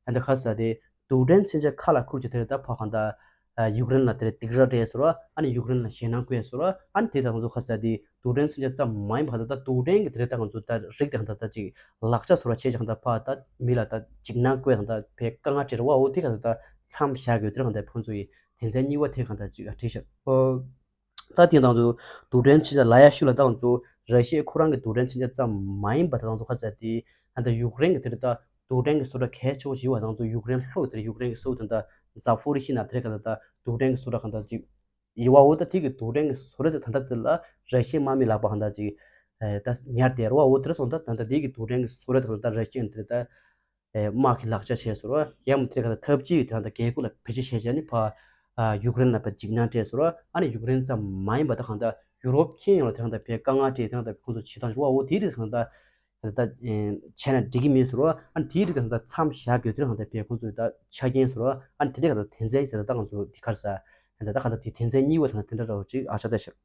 ཨ་ནི་ཁ་ས་དེ་རྡུལ་ཕྲན་མཚོན་ཆ་ཁ་ལ་ཁུར་གྱི་དེ་རེད་ད་ཕ་གང་ལྟར་ཡུཀ་རེན་ལ་དེ་རེད་སྡིགས་ར་སྤྲད་སོ་ར་ཨ་ནི་ཡུཀ་རེན་ལ་ཞེད་སྣང་བསྐུལ་སོ་ར་ཨ་ནི་དེ་ད་ང་ཚོ་ཁ་ས་དེ། རྡུལ་ཕྲན་མཚོན་ཆ་ཙམ་མ་ཡིན་པར་ད་ལྟ་རྡུལ་ཕྲན་གྱི་དེ་རེད་ད་ང་ཚོ་ད་རིགས་དེ་གང་ལྟར་ད་ཅིག་ལག་ཆ་བཟོ་བ་བྱས་ཀྱང་ད་ཕ་ད་མི་ལ་ད་འཇིགས་སྣང་བསྐུལ་དང་ད་ཕའི་དཀའ་ངལ་སྤྲད་རེད་བ། འོ་དེ་གང་ལྟར་ད་མཚམས་བཞག་དགོས་དེ་རེད་གང་ལྟར་ཁོང་ཚོ་ཡི་དོན་ཚན་གཉིས་པ་དེ་གང་ལྟར་ཅིག་བྲིས་ཤག་ད་དེ་དང་ཚོ་རྡུལ་ཕྲན་མཚོན་ཆ་ལ་ཡ་ཤུ་ལ་ད་ང་ཚོ་ར་ཤི་ཡ་ཁོ་རང་གི་རྡུལ་ཕྲན་མཚོན་ཆ་ཙམ་མ་ཡིན་པ་ད་ང་ཚོ་ཁ་ས་དེ་ད་ལྟ་ཡུཀ་རེན་གྱི་དེ་རེད་ད་རྡུལ་ཕྲན་གྱི་བཟོ་གྲྭ་གལ་ཆེ་བོ་ཞིག་བ་ད་ང་ཚོ་ཡུཀ་རེན་ལྷོ་གི་དེ་རེད་ཡུཀ་རེན་གྱི་སོ་དེ་ད་ཛ་ཕོ་རི་ཤི་ན་དེ་རེད་གང་ལྟར་ད་རྡུལ་ཕྲན་གྱི་བཟོ་གྲྭ་གང་ལྟར་ཅིག་ཡི་བ་འོ་ད་དེ་གི་རྡུལ་ཕྲན་གྱི་བཟོ་གྲྭ་དེ་ད་ལྟ་ཚེ་ལ་ར་ཤི་ཡའི་དམག་མི་ལག་པ་གང་ལྟར་ཅིག་ཨེ་ད་ཉར་བསྡད་རེད་བ། འོ་དེ་རེད་སོང་ད་ད་ལྟ་དེ་གི་རྡུལ་ཕྲན་གྱི་བཟོ་གྲྭ་དེ་གང་ལྟར་ར་ཤི་ཡ་དེ་ད་ཨེ་དམག་གི་ལག་ཆ་བྱས་སོང་ར་ཡང་མ་དེ་གང་ལྟར་འཐབ་ཇུས་དེ་གང་ལྟར་རྒྱལ་ཁབ་ལ་བེད་སྤྱོད་བྱས་བྱས་ནི་ཕ་ཨ་ཡུཀ་རེན་ལ་ཕ་འཇིགས་སྣང་སྤྲད་སོང་ར་ཨ་ནི་ཡུཀ་རེན་ཙམ་མ་ཡིན་པ་ད་གང་ལྟར་ཡུ་རོབ་ཁྱོན་ཡོངས་ལ་དེ་གང་ལྟར་ཕའི་དཀའ་ངལ་སྤྲད་དེ་གང་ལྟར་ཁོང་ཚོ་བྱེད་སྟངས་ཞུ་བ། འོ་དེ་རིགས་གང་ལྟར་ད་བྱས་ན་འགྲིག་གི་མེད་ཟེར་བ། ཨ་ནི་དེའི་རིགས་དང་ད་མཚམས་བཞག་དགོས་དེ་རང་ད་ཕའི་ཁོང་ཚོའི་ད་ཆ་རྐྱེན་ཟེར་བ། ཨ་ནི་དེ་འདྲའི་ག་ད་དོན་ཚན་ཟེར་ད་ད་ང་ཚོ་དེ་གར་ས་ད་ད་ག་ད་དེ་དོན་ཚན་གཉིས་པ་དང་དེ་འདྲ་འདྲ་བོ་ཅིག་ཨ་ཆ་ད་ཤར།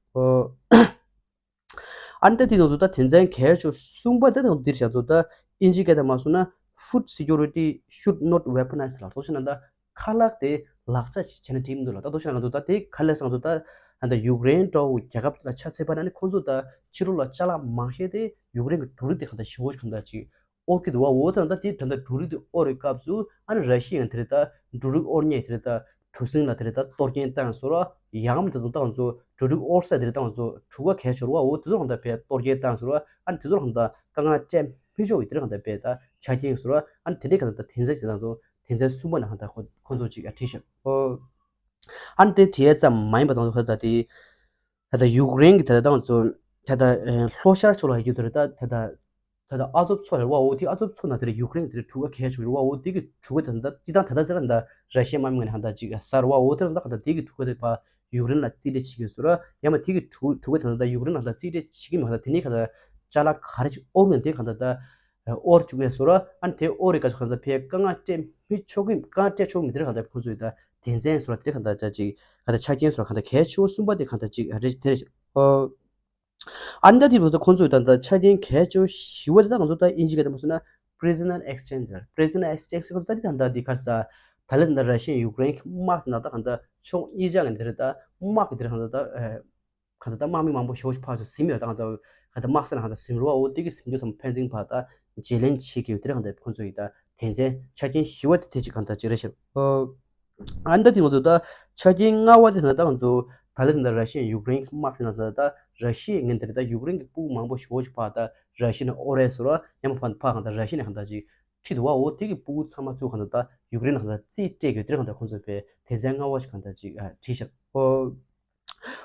ཨ་ནི་ད་དེ་ང་ཚོ་ད་དོན་ཚན་གལ་ཆེ་གསུམ་པ་ད་ང་ཚོ་འདིར་བཞག་ཚོ་ད་ཨིན་ཇི་སྐད་དང་མ་སོང་ན་Food security should not weaponize ལ་ཐོག་ཆ་ན་ད་ཁ་ལག་དེ་ལག་ཆ་ཞིག་བྱས་ན་འགྲིག་མི་འདུག་ལ། ད་ལྟ་ཤོད་ན་ང་ཚོ་ད་དེ་ག་ལས་སང་ཚོ་ད་ད་ད་ཡུཀ་རེན་འདྲ་བོ་རྒྱལ་ཁབ་ལ་ཆ་མཚོན་པ་ན་ནི་ཁོང་ཚོ་ད་ཕྱི་ལོགས་ལ་ཅ་ལག་མང་ཤས་དེ་ཡུཀ་རེན་གྱི་འབྲུ་རིགས་དེ་གང་ལྟར་ཞེ་པོ་གང་ལྟར་ཅིག་དབོར་གྱི་འདུག་བ། འོ་ད་ད་དེ་ད་ད་འབྲུ་རིགས་དེ་དབོར་བའི་སྐབས་སུ་ཨ་ནི་ར་ཤི་ཡ་དེ་རེད་ད་འབྲུ་རིགས་དབོར་མཁན་དེ་རེད་ད་གྲུ་གཟིངས་ལ་དེ་རེད་ད་གཏོར་སྐྱོན་བཏང་སོང་ར་ཡང་མི་དེ་ཚོ་ད་ང་ཚོ་འབྲུ་རིགས་དབོར་ས་དེ་རེད་ད་ང་ཚོ་གྲུ་ཁ་གལ་ཆེ་རུ་བ། འོ་དེ་ཚོ་གང་ལྟར་ཕའི་གཏོར་སྐྱོན་བཏང་སོང་ར་ཨ་ནི་དེ་ཚོ་གང་ལྟར་དཀའ་ངལ་སྤྲད་མི་ཆོག་གི་དེ་རེད་གང་ལྟར་ཕའི་ད་ཆ་རྐྱེན་སོང་ར་ཨ་ནི་དེ་འདྲའི་གང་ལྟར་དོན་ཚན་ཞིག་ད་ང་ཚོ་དོན་ཚན་གསུམ་པ་ནང་གང་ལྟར་ཁོ་ཁོ་ཚོ་ཅིག་ཨ་བྲིས་ཤག་ཨ་ནི་དེ་བྲིས་ཡས་ཙམ་མ་ཡིན་པ་དང་ཁ་ད་དེ་ད་ལྟ་ཡུཀ་རེན་གྱི་ད་ལྟ་ང་ཚོ་ད་ལྟ་ལྷོ་ཤར་ཕྱོགས་ལ་ཡོད་དུ་རེད་ད་ད་ལྟ་ད་ལྟ་ཨ་ཛོབ་མཚོ་རེད་བ། འོ་དེ་ཨ་ཛོབ་མཚོ་ནང་དེ་རེད་ཡུཀ་རེན་གྱི་དེ་རེད་གྲུ་ཁ་གལ་ཆེ་རེད་བ། འོ་དེ་གི་གྲུ་ཁ་ད་ལྟ་སྤྱི་བཏང་ད་ལྟ་ཟེར་ད་ལྟ་ར་ཤི་ཡའི་དམག་མི་ངོས་ནས་ད་ལྟ་ཅིག་ཟ་རེད་བ། འོ་དེ་ད་ལྟ་ག་ད་དེ་གི་གྲུ་ཁ་དེ་ཕ་ཡུཀ་རེན་ལ་རྩིས་སྤྲད་བྱེད་ཀྱི་ཡོད་ཟེར་བ། ཡང་མ་དེ་གི་གྲུ་གྲུ་ཁ་ད་ལྟ་ཡུཀ་རེན་ལ་ད་ལྟ་རྩིས་སྤྲད་བྱེད་ཀྱི་མེད་ག་ད་དེ་ནས་ག་ད་ཅ་ལག་ག་རེ་ཅིག་དབོར་གི་ཡོད་དེ་ག་ད་ད། དབོར་བཅུག་ཡས་སོ་ར། ཨ་ནི་དེ་དབོར་རེ་ག་ཚོད་གང་ལྟར་ཕའི་དཀའ་ངལ་སྤྲད་མི་ཆོག་གི་དཀའ་ངལ་སྤྲད་ཆོག་མི་དེ་ར་གང་ལྟར་ཁོང་ཚོ་ཡི་ད་དོན་ཚན་སོ་ར་དེ་གང་ལྟར་ཅག་ཅིག་གང་ལྟར་ཆ་རྐྱེན་སོ་ར་གང་ལྟར་གལ་ཆེ་བོ་གསུམ་པ་དེ་གང་ལྟར་ཅིག་རེ་དེ་རེ་ཨོ། ཨ་ནི་ད་དེ་བར་དུ་ཁོང་ཚོ་ཡི་ད་ལྟ་ཆ་རྐྱེན་གལ་ཆེ་བོ་བཞི་བ་དེ་ད་ང་ཚོ་ད་ཨིན་ཇི་སྐད་དུ་མ་སོང་ན་prisoner exchange prisoner exchange ཟེར་ཁོ་ད་དེ་ད་ལྟ་དེ་གར་ས་ད་ལེ་ད་ལྟ་ར་ཤི་ཡ་ཡུཀ་རེན་གི་དམག་དེ་ན་ད་གང་ལྟར་ཕྱོགས་གཉིས་ཆ་གི་དེ་རེ་ད་དམག་གི་དེ་རེ་གང་ལྟར་ད། ག་ད་ལྟ་དམག་མི་མང་པོ་ཞེ་པོ་ཕར་ཚུར་ཟིན་ཡོད་ད་ག་ད་ག་ད་དམག་ས་ན་ག་ད་ཟིན་རུ་བ། འོ་དེ་གི་ཟིན་རྒྱུ་ཚང་མ་ཕན་ཚུན་བར་ད་བརྗེ་ལེན་བྱེད་ཀྱི་ཡོད་དེ་རེད། ག་ད་ཁོང་ཚོ་ཡི་ད་དོན་ཚན་ཆ་རྐྱེན་བཞི་བ་དེ་དེ་ཅིག་ག་ད་ཅིག་རེད་ཤག་ཨ་ནི་ད་དེ་ང་ཚོ་ད་ཆ་རྐྱེན་ལྔ་བ་དེ་ད་ད་ང་ཚོ་ད་ལེ་ད་ད་ར་ཤི་ཡ་ཡུཀ་རེན་གི་དམག་ས་ན་ད་ད་ར་ཤི་ཡ་ངན་དེ་རེད་ད་ཡུཀ་རེན་གི་སྤུ་གུ་མང་པོ་ཞེ་པོ་ཕར་ད་ར་ཤི་ཡ་ནས་ཨོ་རེད་ཟེར་བ་ཡང་མ་ཕར་ཕར་ག་ད་ར་ཤི་ཡ་ནས་ག་ད་ཅིག་ཁྲིད་འདུག་བ། འོ་དེ་གི་སྤུ་གུ་ཚང་མ་ཚུར་ག་ད་ད་ཡུཀ་རེན་ལ་ག་ད་རྩིས་སྤྲད་ཀྱི་ཡོད་དེ་རེད། ག་ད་ཁོང་ཚོ་ཕའི་དོན་ཚན་ལྔ་བ་ཞིག་ག་ད་ཅིག་བྲིས་ཤག་འོ།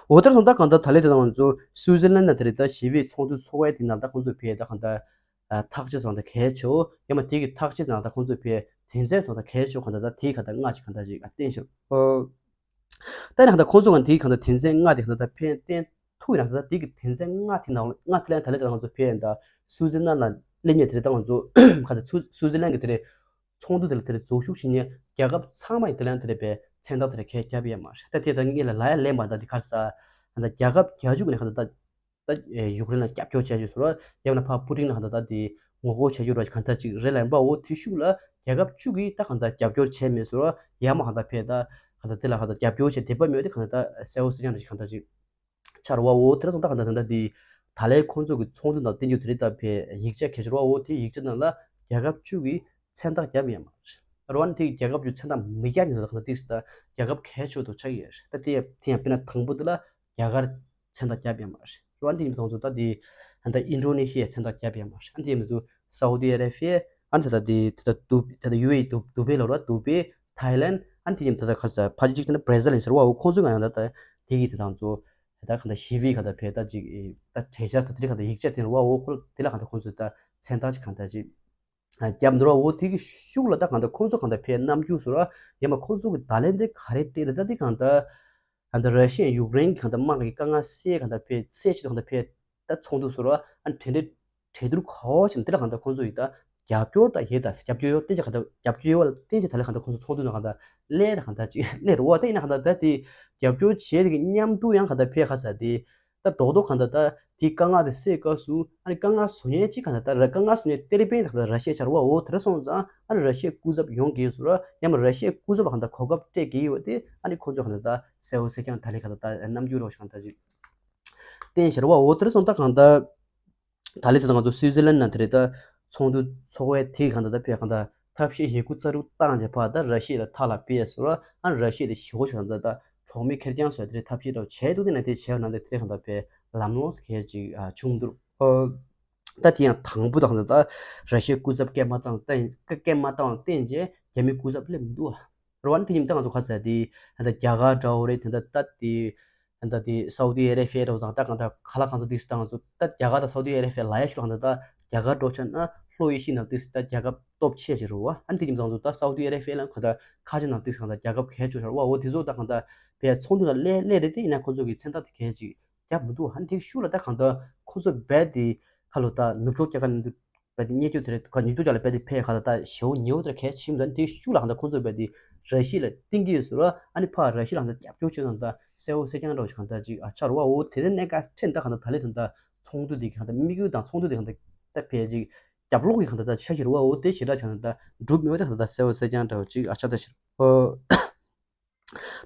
འོ་ལྟར་སོང་ད་གང་ལྟར་ད་ལེ་དེ་དང་ང་ཚོ་སུའུ་ཙེར་ལན་ན་དེ་རེད་ད་ཞི་བའི་ཚོགས་འདུ་ཚོགས་ཡས་དེ་ནང་ད་ཁོང་ཚོས་ཕེ་ད་གང་ལྟར་ཐག་གཅོད་སོང་ད་གལ་ཆེ་བོ་ཡང་མ་དེ་གི་ཐག་གཅོད་ནང་ད་ཁོང་ཚོས་ཕེ་དོན་ཚན་སོང་ད་གལ་ཆེ་བོ་གང་ལྟར་ད་དེའི་གང་ལྟར་ལྔ་ཅིག་གང་ལྟར་ཅིག་བསྟན་ཤག་ད་ནི་གང་ལྟར་ཁོང་ཚོ་གང་དེའི་གང་ལྟར་དོན་ཚན་ལྔ་དེ་གང་ལྟར་ཕེ་བསྟན་ཐུག་ཡིན་ན་ད་དེ་གི་དོན་ཚན་ལྔ་དེ་ནང་ལྔ་དེ་ལན་ད་ལེ་ད་ང་ཚོ་ཕེ་ཡིན་ད་སུའུ་ཙེར་ལན་ན་སླེབས་ཉེ་དེ་རེད་ད་ང་ཚོ་གང་ལྟར་སུའུ་ཙེར་ལན་གི་དེ་རེད། ཚོགས་འདུ་དེ་ལ་དེ་རེད་འཛུལ་ཞུགས་བྱེད་མཁན་རྒྱལ་ཁབ་ཚང་མ་ཡིས་དེ་ལ་ཡང་དེ་རེད་པའི་མཚན་རྟགས་དེ་རེད་ཁས་བརྒྱབ་ཡོད་མ་རེད། ད་དེ་ད་ངེད་ལ་ལ་ཡ་ལན་མ་ད་དེ་ག་རེ་ཟེར། ད་རྒྱལ་ཁབ་བརྒྱད་ཅུ་གི་ནས་གང་ལྟར་ད་ད་ཡུཀ་རེན་ལ་རྒྱབ་སྐྱོར་བྱས་ཅིག་སོང་ར། ཡང་ན་ཕར་པུ་ཏིན་ལ་གང་ལྟར་ད་དེ་ངོ་རྒོལ་བྱས་རྒྱུ་ར་གང་ལྟར་ཅིག་རེད་ལབ་པ་འོ་དེ་ཤུགས་ལ་རྒྱལ་ཁབ་བཅུ་གིས་ད་གང་ལྟར་རྒྱབ་སྐྱོར་བྱས་མེད་སོང་ར། ཡང་མ་གང་ལྟར་ཕེ་ད་གང་ལྟར་དེ་ལ་གང་ལྟར་རྒྱབ་སྐྱོར་བྱས་དེ་པ་མེད་དེ་གང་ལྟར་ད་གསལ་བོ་གསལ་རྐྱང་ར་ཅིག་གང་ལྟར་ཅིག་ཆར་བ་འོ་དེར་སོང་ད་གང་ལྟར་ད་ལྟ་དེ་ད་ལན་ཁོང་ཚོ་གི་ཚོགས་འདུ་ནང་བསྟན་རྒྱུ་དེ་རེད། ད་ཕེ་ཡིག་ཆ་གལ་ཆེ་ར་བ་འོ་དེ་ཡིག་ཆ་ནང་ལ་རྒྱལ་ཁབ་བཅུ་གིས་མཚན་རྟགས་བརྒྱབ་ཡོད་མ་རེད། ར་བ་ནི་དེ་རྒྱལ་ཁབ་བཅུ་མཚན་རྟགས་མི་རྒྱག་ནི་ད་གང་ལྟར་ཏིག་སི་ད་རྒྱལ་ཁབ་གལ་ཆེ་དུ་ཆགས་ཀྱི་ཡོད་རེད། ད་དེ་དེ་ཡང་དཔེར་ན་དང་པོ་དེ་ལ་རྒྱ་གར་མཚན་རྟགས་བརྒྱབ་ཡོད་མ་རེད། ར་བ་ནི་དེ་ཡིན་པ་དང་ཚོ་ད་དེ་ད་ལྟ་ཨིན་ཌོ་ནེ་ཤི་ཡ་མཚན་རྟགས་བརྒྱབ་ཡོད་མ་རེད། ཨ་ནི་དེ་ཡིན་པ་དུ་སའུ་དི་ཨ་རེ་བྷི་ཡ་ཨ་ནི་ད་ལྟ་དེ་ད་ལྟ་དུ་ད་ལྟ་ཡུ་ཨེ་ཨི་དུ་དུ་བྷེ་ལ་ར་དུ་བྷེ་ཐའི་ལན་ཨ་ནི་དེ་ཡིན་པ་ད་ལྟ་ག་ས་ཕ་ཅིག་ཅིག་ད་ལྟ་བྷར་ཛིལ་ཡིན་ཟེར་བ་འོ་ཁོང་ཚོ་གང་ཡང་ད་ལྟ་དེ་གི་དེ་དང་ཚོ་ད་གང་ལྟར་ཞི་བའི་གང་ལྟར་ཕེ་ད་ཅིག་ད་གྲོས་འཆར་ད་དེ་གང་ལྟར་ཡིག་ཆ་དེ་ར་བ་འོ་ཁོ་དེ་ལ་གང་ལྟར་ཁོང་ཚོས་ད་མཚན་རྟགས་ཅིག་གང་ལྟར་ཅིག་བརྒྱབ་འདུག་ར་བ་འོ་དེ་གི་ཤུགས་ལ་ད་གང་ལྟར་ཁོང་ཚོ་གང་ལྟར་ཕེ་རྣམ་འགྱུར་སོ་ར་ཡང་མ་ཁོང་ཚོ་གི་ད་ལན་དེ་ག་རེ་སྟེར་རེད། ད་དེ་གང་ལྟར་གང་ལྟར་ར་ཤི་ཡ་ཡུཀ་རེན་གི་གང་ལྟར་དམག་གི་དཀའ་ངལ་སེལ་གང་ལྟར་ཕེ་སེལ་ཆེད་དུ་གང་ལྟར་ཕེ་ད་ཚོགས་འདུ་སོ་ར་ཨ་ནི་དེ་འདྲའི་གྲོས་བསྡུར་གོ་ཆེན་དེ་ལ་གང་ལྟར་ཁོང་ཚོ་ཡིས་ད་རྒྱབ་སྐྱོར་ད་ཡེ་ད་རྒྱབ་སྐྱོར་ཡོད་བརྟན་ཅིག་གང་ལྟར་རྒྱབ་སྐྱོར་ཡོད་བརྟན་ཅིག་ད་ལན་གང་ལྟར་ཁོང་ཚོ་ཚོགས་འདུ་ནང་གང་ལྟར་སླེབས་ད་གང་ལྟར་ཅིག་སླེབས་རེད་བ། ད་ཡིན་ན་གང་ལྟར་ད་དེ་རྒྱབ་སྐྱོར་བྱས་དེ་གི་མཉམ་དུ་ཡང་གང་ལྟར་ཕེ་ཁ་ས་དེ་ད་རྡོག་རྡོག་གང་ལྟར་ད་དེ་དཀའ་ངལ་དེ་སེལ་སྐབས་སུ་ཨ་ནི་དཀའ་ངལ་བཟོ་མཁན་ཅིག་གང་ལྟར་ད་ར་དཀའ་ངལ་བཟོ་མཁན་ཏེ་རེ་པེན་ད་གང་ལྟར་ར་ཤི་ཡ་ཆགས་རེད་བ། འོ་དེ་འདྲ་སོང་ཙང་ཨ་ནི་ར་ཤི་ཡའི་སྐུ་ཚབ་ཡོང་གི་ཡོད་ཟེར་ར་ཡང་མ་ར་ཤི་ཡའི་སྐུ་ཚབ་ལ་གང་ལྟར་གོ་སྐབས་སྤྲད་ཀྱི་ཡོད་དེ་ཨ་ནི་ཁོ་ཚོ་གང་ལྟར་ད་གསལ་བོ་གསལ་རྐྱང་ད་ལན་གང་ལྟར་ད་རྣམ་འགྱུར་རོགས་ཤིག་གང་ལྟར་ཅིག་བསྟན་ཤར་བ། འོ་དེ་འདྲ་སོང་ད་གང་ལྟར། ད་ལི་དེ་དང་ང་ཚོ་སུའུ་ཙི་ལན་ནང་དེ་རེད་ད། ཚོགས་འདུ་ཚོགས་པའི་དེ་གང་ལྟར་ད་ཕེ་གང་ལྟར་ཐབས་ཤེས་ཡི་གུ་རྩ་དྲུག་བཏང་རྗེས་ཕར་ད་ར་ཤི་ཡ་ལ་ཐག་ལ་ཕེ་ཟེར་བ་ཨ་ར་ཤི་ཡ་དེ་ཞི་བོ་ཞིག་གང་ལྟར་ད་གྲོགས་མེད་ཁེར་རྐྱང་བཟོས་དེ་རེད་ཐབས་ཤེས་འདྲ་བོ་བྱས་འདུག་དེ་ན་དེ་བྱས་པ་ན་དེ་དེ་རེད་གང་ལྟར་ཕེ་ལམ་ལྷོང་ཟེར་མཁན་ཅིག་བྱུང་འདུག་ཨོ། ད་དེ་ཡང་དང་པོ་དང་ད་ད་ར་ཤི་ཡའི་སྐུ་ཚབ་སྐད་མ་བཏང་བརྟེན་སྐད་མ་བཏང་བརྟེན་རྗེས་རྒྱ་མིའི་སྐུ་ཚབ་སླེབས་མི་འདུག་ཨ། རེད་བ། ཨ་ནི་དེ་ཉིན་ད་ང་ཚོ་ག་ཚོད་དེ་ད་རྒྱ་གར་འདྲ་བོ་རེད། དེ་འདྲ་ད་དེ་ད་དེ་སའུ་ཏི་ཨ་རེ་བྷི་ཡ་འདྲ་བོ་དང་ད་གང་ལྟར་ག་ལ་གང་འཚམ་དེ་ད་ང་ཚོ་ད་རྒྱ་གར་དང་སའུ་ཏི་ཨ་རེ་བྷི་ཡ་ལ་ཡ་ཤོད་གང་ལྟར་ད་རྒྱ་གར་འགྲོ་ཆ་ན་ལྷོ་ཨེ་ཤི་ཡ་ནང་དེ་ད་རྒྱལ་ཁབ་སྟོབས་ཆེ་ཅིག་རེད་བ། ཨ་ནི་དེ་ཉིན་ད་ང་ཚོ་ད་སའུ་ཏི་ཨ་རེ་བྷི་ཡ་ལ་གང་ལྟར་ཁ་ཆེ་ནང་དེ་གང་ལྟར་རྒྱལ་ཁབ་གལ་ཆེ་ཤོས་རེད་བ། འོ་དེ་ཚོ་ད་གང་ལྟར་བས་ཚོགས་འདུ་ལ་སླེབས་སླེབས་རེད་དེ་ཡིན་ན་ཁོ་ཚོ་གི་མཚན་རྟགས་དེ་གལ་ཅིག་རྒྱབ་མི་འདུག་ཨ་ནི་དེ་ཤུགས་ལ་ད་གང་ལྟར་ཁོ་ཚོ་རྦད་དེ་ཁ་ལོ་ད་ནུབ་ཕྱོགས་རྒྱལ་ཁབ་ནང་དུ་རྦད་དེ་བརྙས་བཅོས་དེ་རེད་ག་ནུབ་ཕྱོགས་ལ་རྦད་དེ་ཕེ་ག་ད་ད་ཞེ་བོ་ཉེ་བོ་དེ་གལ་ཆེན་པོ་ད་དེ་ཤུགས་ལ་གང་ལྟར་ཁོ་ཚོ་རྦད་དེ་ར་ཤི་ཡ་ལ་བསྟན་གྱི་ཡོད་ཟེར་ར། ཨ་ནི་ཕར་ར་ཤི་ཡ་ལ་གང་ལྟར་རྒྱབ་སྐྱོར་བྱེད་ན་ད་གསལ་བོ་གསལ་རྐྱང་འདྲ་བོ་ཞིག་གང་ལྟར་ཅིག་ཨ་ཆགས་རེད་བ། འོ་དེ་རིང་གནད་འགག་ཕྲན་ད་གང་ལྟར་ད་ལི་ད་ད་ཚོགས་འདུ་དེ་གང་ལྟར་དམིགས་ཡུལ་དང་ཚོགས་འདུ་དེ་གང་ལྟར་ད་ཕེ་ཅིག་རྒྱབ་ལོག་གི་གང་ལྟར་ད་ཆ་ཞིག་རེད་བ། འོ་དེ་ཞེ་དྲག་ཆགས་ན་ད་འགྲུབ་མེད་བ། ད་གང་ལྟར་ད་གསལ་བོ་གསལ་རྐྱང་འདྲ་བོ་ཅིག་ཨ་ཆགས་ད་ཞིག་ཨོ།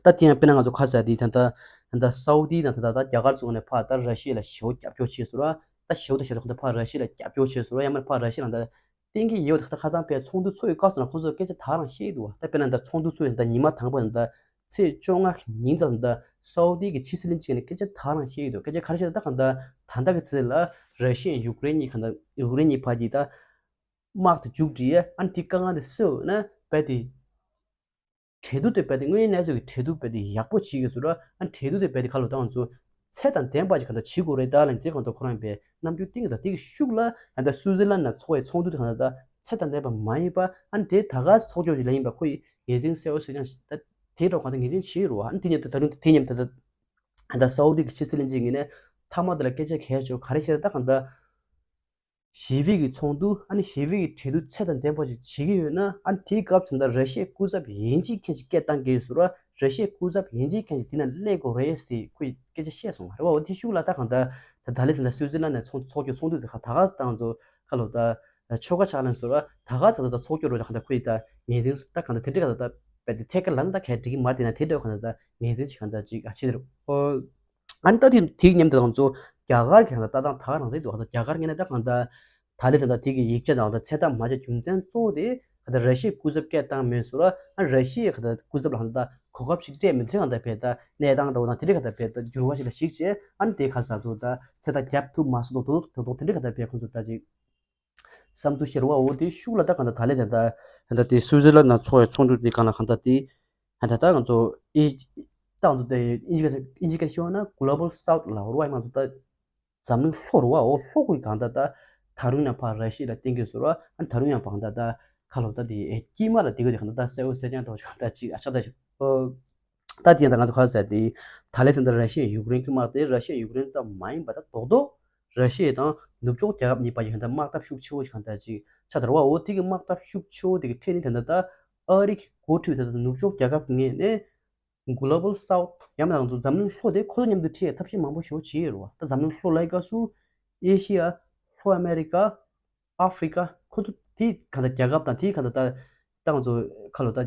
ད་དེ་ཡང་དཔེར་ན་ང་ཚོ་ཁ་ཟས་དེ་ད་ལྟ་ད་ལྟ་སའུ་དི་དང་ད་ལྟ་ད་རྒྱ་གར་ཚོ་ནས་ཕར་ད་ར་ཤི་ཡ་ལ་ཞེ་བོ་རྒྱབ་སྐྱོར་བྱས་སོང་ར། ད་ཞེ་བོ་ད་ཞེ་བོ་ད་ཕར་ར་ཤི་ཡ་ལ་རྒྱབ་སྐྱོར་བྱས་སོང་ར། ཡང་མིན་ཕར་ར་ཤི་ཡ་ལ་ད་བསྟན་གྱི་ཡོད། ད་ཁ་སང་ཕར་ཚོགས་འདུ་ཚོགས་ཡོད་སྐབས་སུ་ན་ཁོ་ཚོས་སྐད་ཆ་ད་རང་བཤད་ཀྱི་འདུག་བ། ད་དཔེར་ན་ད་ཚོགས་འདུ་ཚོགས་ཡོད་ད་ཉི་མ་དང་པོ་ད་ཚེས་བཅོ་ལྔ་ཉིན་ད་ད་སའུ་དི་གི་ཕྱི་སྲིད་བློན་ཆེན་ནས་སྐད་ཆ་ད་རང་བཤད་ཀྱི་འདུག་སྐད་ཆ་ག་རེ་བཤད་ད་ད་གང་ད་ད་ལྟ་གི་ཚེ་ལ་ར་ཤི་ཡ་ཡུཀ་རེན་གཉིས་གང་ད་ཡུཀ་རེན་གཉིས་བར་གྱི་ད་དམག་དེ་མཇུག་སྒྲིལ་ཡས་ཨ་ནི་དེ་དཀའ་ངལ་དེ་སེལ་འོས་ན་རྦད་དེ། གྲོས་བསྡུར་དེ་རྦད་དེ་དངོས་ཡོད་གནས་ཚུལ་གྱི་གྲོས་བསྡུར་རྦད་དེ་ཡག་པོ་བྱེད་དགོས་ཟེར་ར། ཨ་ནི་གྲོས་བསྡུར་དེ་རྦད་དེ་ཁ་ལོ་ད་ང་ཚོ་ཚད་དང་ལྡན་པ་ཞིག་གང་ལྟར་བྱེད་དགོས་རེད་ད་ལབ་ནས་དེ་གང་ལྟར་ཁོ་རང་པའི་རྣམ་འགྱུར་བསྟན་གྱི་འདུག་དེ་གི་ཤུགས་ལ་ཨ་ད་སུའུ་ཙི་ལན་ནང་ཚོགས་པའི་ཚོགས་འདུ་དེ་གང་ལྟར་ཚད་དང་ལྡན་པ་མ་ཡིན་པ་ཨ་ནི་དེ་ད་ག་ཚོགས་ཆོག་ཅིག་ལ་ཡིན་པ་ཁོ་ཡི་ངེས་ཅན་གསལ་བོ་གསལ་རྐྱང་ཞིག་ད་དེ་འདྲ་གང་ལྟར་ངེས་ཅན་བྱེད་རོགས། ཨ་ནི་དེ་ཉིད་དུ་ད་དུང་དེ་མཉམ་དུ་ད་ད་ད་སའུ་དི་གི་ཕྱི་སྲིད་བློན་ཆེན་གྱིས་ནས་མཐའ་མ་དེ་ལ་སྐད་ཆ་གལ་ཆེ་ག་རེ་བཤད་ད་གང་ལྟར། ཞི་བའི་གི་ཚོགས་འདུ་ཨ་ནི་ཞི་བའི་གི་གྲོས་བསྡུར་ཚད་དང་ལྡན་པ་ཞིག་བྱེད་ཀྱི་ཡོད་ན་ཨ་ནི་དེའི་སྐབས་སུ་ད་ར་ཤི་ཡའི་སྐུ་ཚབ་ཡིན་གཅིག་མཁན་ཞིག་སྐད་བཏང་གི་ཡོད་ཟེར་བ། ར་ཤི་ཡའི་སྐུ་ཚབ་ཡིན་གཅིག་མཁན་ཞིག་དེ་ན་སླེབས་དགོས་རེད་ཟེར་ཁོས་སྐད་ཆ་བཤད་སོང་རེད་བ། འོ་དེ་ཤུགས་ལ་ད་གང་ལྟར་ད་ད་ལི་ད་ལྟ་སུའུ་ཙི་ལན་ནས་ཚོགས་ཚོགས་རྒྱུ་ཚོགས་འདུ་དེ་ཁ་ད་ག་ཙམ་ད་ང་ཚོ་ཁ་ལོ་ད་ཆོལ་ཁ་ཕྱག་ལེན་ཟེར་བ་ད་ག་ཙམ་ད་ཚོགས་རྒྱུ་རོ་ད་གང་ལྟར་ཁོས་ད་ངེས་ཅན་ད་གང་ལྟར་དེ་འདྲ་གང་ལྟར་ད་རྦད་དེ་ཐད་ཀར་ལན་ད་གས་འགྲིག་གི་མ་རེད། དེ་ན་དེ་འདྲ་གང་ལྟར་ད་ངེས་ཅན་ཞིག་གང་ལྟར་ཅིག་ཨ་ཕྱིན་རེད། ཨ་ནི་ད་དེ་དེའི་མཉམ་དུ་ང་ཚོ་རྒྱ་གར་གྱི་ལྟ་སྟངས་ད་ག་རང་རེད་འདུག་ད་རྒྱ་གར་ངོས་ནས་ད་གང་ལྟར་ད་ལི་ད་ལྟ་དེ་གི་ཡིག་ཆ་དང་ད་མཚན་རྟགས་མ་བྱས་རྒྱུ་མཚན་གཙོ་བོ་དེ་གང་ལྟར་ར་ཤི་ཡའི་སྐུ་ཚབ་སྐད་བཏང་མེད་ཟེར་བ། ཨ་ར་ཤི་ཡའི་གང་ལྟར་སྐུ་ཚབ་ལ་གང་ལྟར་གོ་སྐབས་ཤིག་སྤྲད་མི་ཐུབ། གང་ལྟར་བས་ད་གནས་སྟངས་འདྲ་བོ་དང་དེ་འདྲའི་གང་ལྟར་བས་ད་འགྱུར་བ་ཞིག་ལ་གཞིགས་བྱས་ཨ་ནི་དེ་ག་ས་ཚོ་ད་མཚན་རྟགས་རྒྱབ་ཐུབ་མ་སོང་དོ་དོ་དོ་དེ་འདྲའི་གང་ལྟར་བས་ཁོང་ཚོ་ད་ཅིག་བསམ་ཚུལ་བཤད་རོགས། འོ་དེ་ཤུགས་ལ་ད་གང་ལྟར་ད་ལས་ད་ད་ད་དེ་སུའུ་ཙི་ལན་ནང་ཚོགས་པའི་ཚོགས་འདུ་དེ་གང་ལ་གང་ལྟར་དེ་ད་ད་ང་ཚོ་ཨི་ད་ང་ཚོ་དེ་ཨིན་ཇི་ཨིན་ཇི་སྐད་ཤོད་ན་གོ་ལོ་བལ་སའུ་ཐི་ལ་རོགས་ང་ཚོ་ད་འཛམ་གླིང་ལྷོ་རོགས། འོ་ལྷོ་ཁུལ་གང་ལྟར་ད་ད་རུང་ཡང་ཕར་ར་ཤི་ཡ་ལ་བརྟེན་གྱི་ཟེར་རོགས། ཨ་ད་རུང་ཡང་གང་ལྟར་ད་ཁ་ལོ་ད་དེ་དཀྱིལ་མ་ལ་དེ་ག་དེ་གང་ལྟར་ད་གསལ་བོ་གསལ་རྐྱང་འདྲ་བོ་གང་ལྟར་ཅིག་ཨ་ཆགས་ད་ཞིག་ད་དེ་ཡང་ད་ང་ཚོ་ག་རེ་ཟེར་དེ་ད་ལས་ད་ད་ར་ཤི་ཡ་ཡུཀ་རེན་གྱི་དམག་དེ་ར་ཤི་ཡ་ཡུཀ་རེན་ཙམ་མ་ཡིན་པ་ད་རྡོག་རྡོག་ར་ཤི་ཡ་དང་ ནུབ་ཕྱོགས་རྒྱལ་ཁབ་གཉིས་བར་གྱི་ད་དམག་འཐབ་ཤུགས་ཆེ་བོ་ཞིག་གང་ལྟར་ཅིག་ཆགས་འདུག་ར་བ། འོ་དེ་གི་དམག་འཐབ་ཤུགས་ཆེ་བོ་དེ་གི་ཐད་ནས་ད་ལྟ་ད་ཨ་རི་གི་འགོ་ཁྲིད་ད་ལྟ་ནུབ་ཕྱོགས་རྒྱལ་ཁབ་ངོས་ནས་Global South ཡང་ན་ང་ཚོ་འཛམ་གླིང་ལྷོ་དེ་ཁོ་ཚོ་མཉམ་དུ་ཁྲིད་ཐབས་ཤེས་མང་པོ་ཞེ་པོ་བྱས་ཡོད་རེད་བ། ད་འཛམ་གླིང་ལྷོ་ལབ་སྐབས་སུ་ཨེ་ཤི་ཡ། ལྷོ་ཨ་མེ་རི་ཀ། ཨ་ཧྥི་རི་ཀ། ཁོ་ཚོ་དེ་གང་ལྟར་རྒྱལ་ཁབ་དང་དེ་གང་ལྟར་ད་ད་ང་ཚོ་ཁ་ལོ་ད་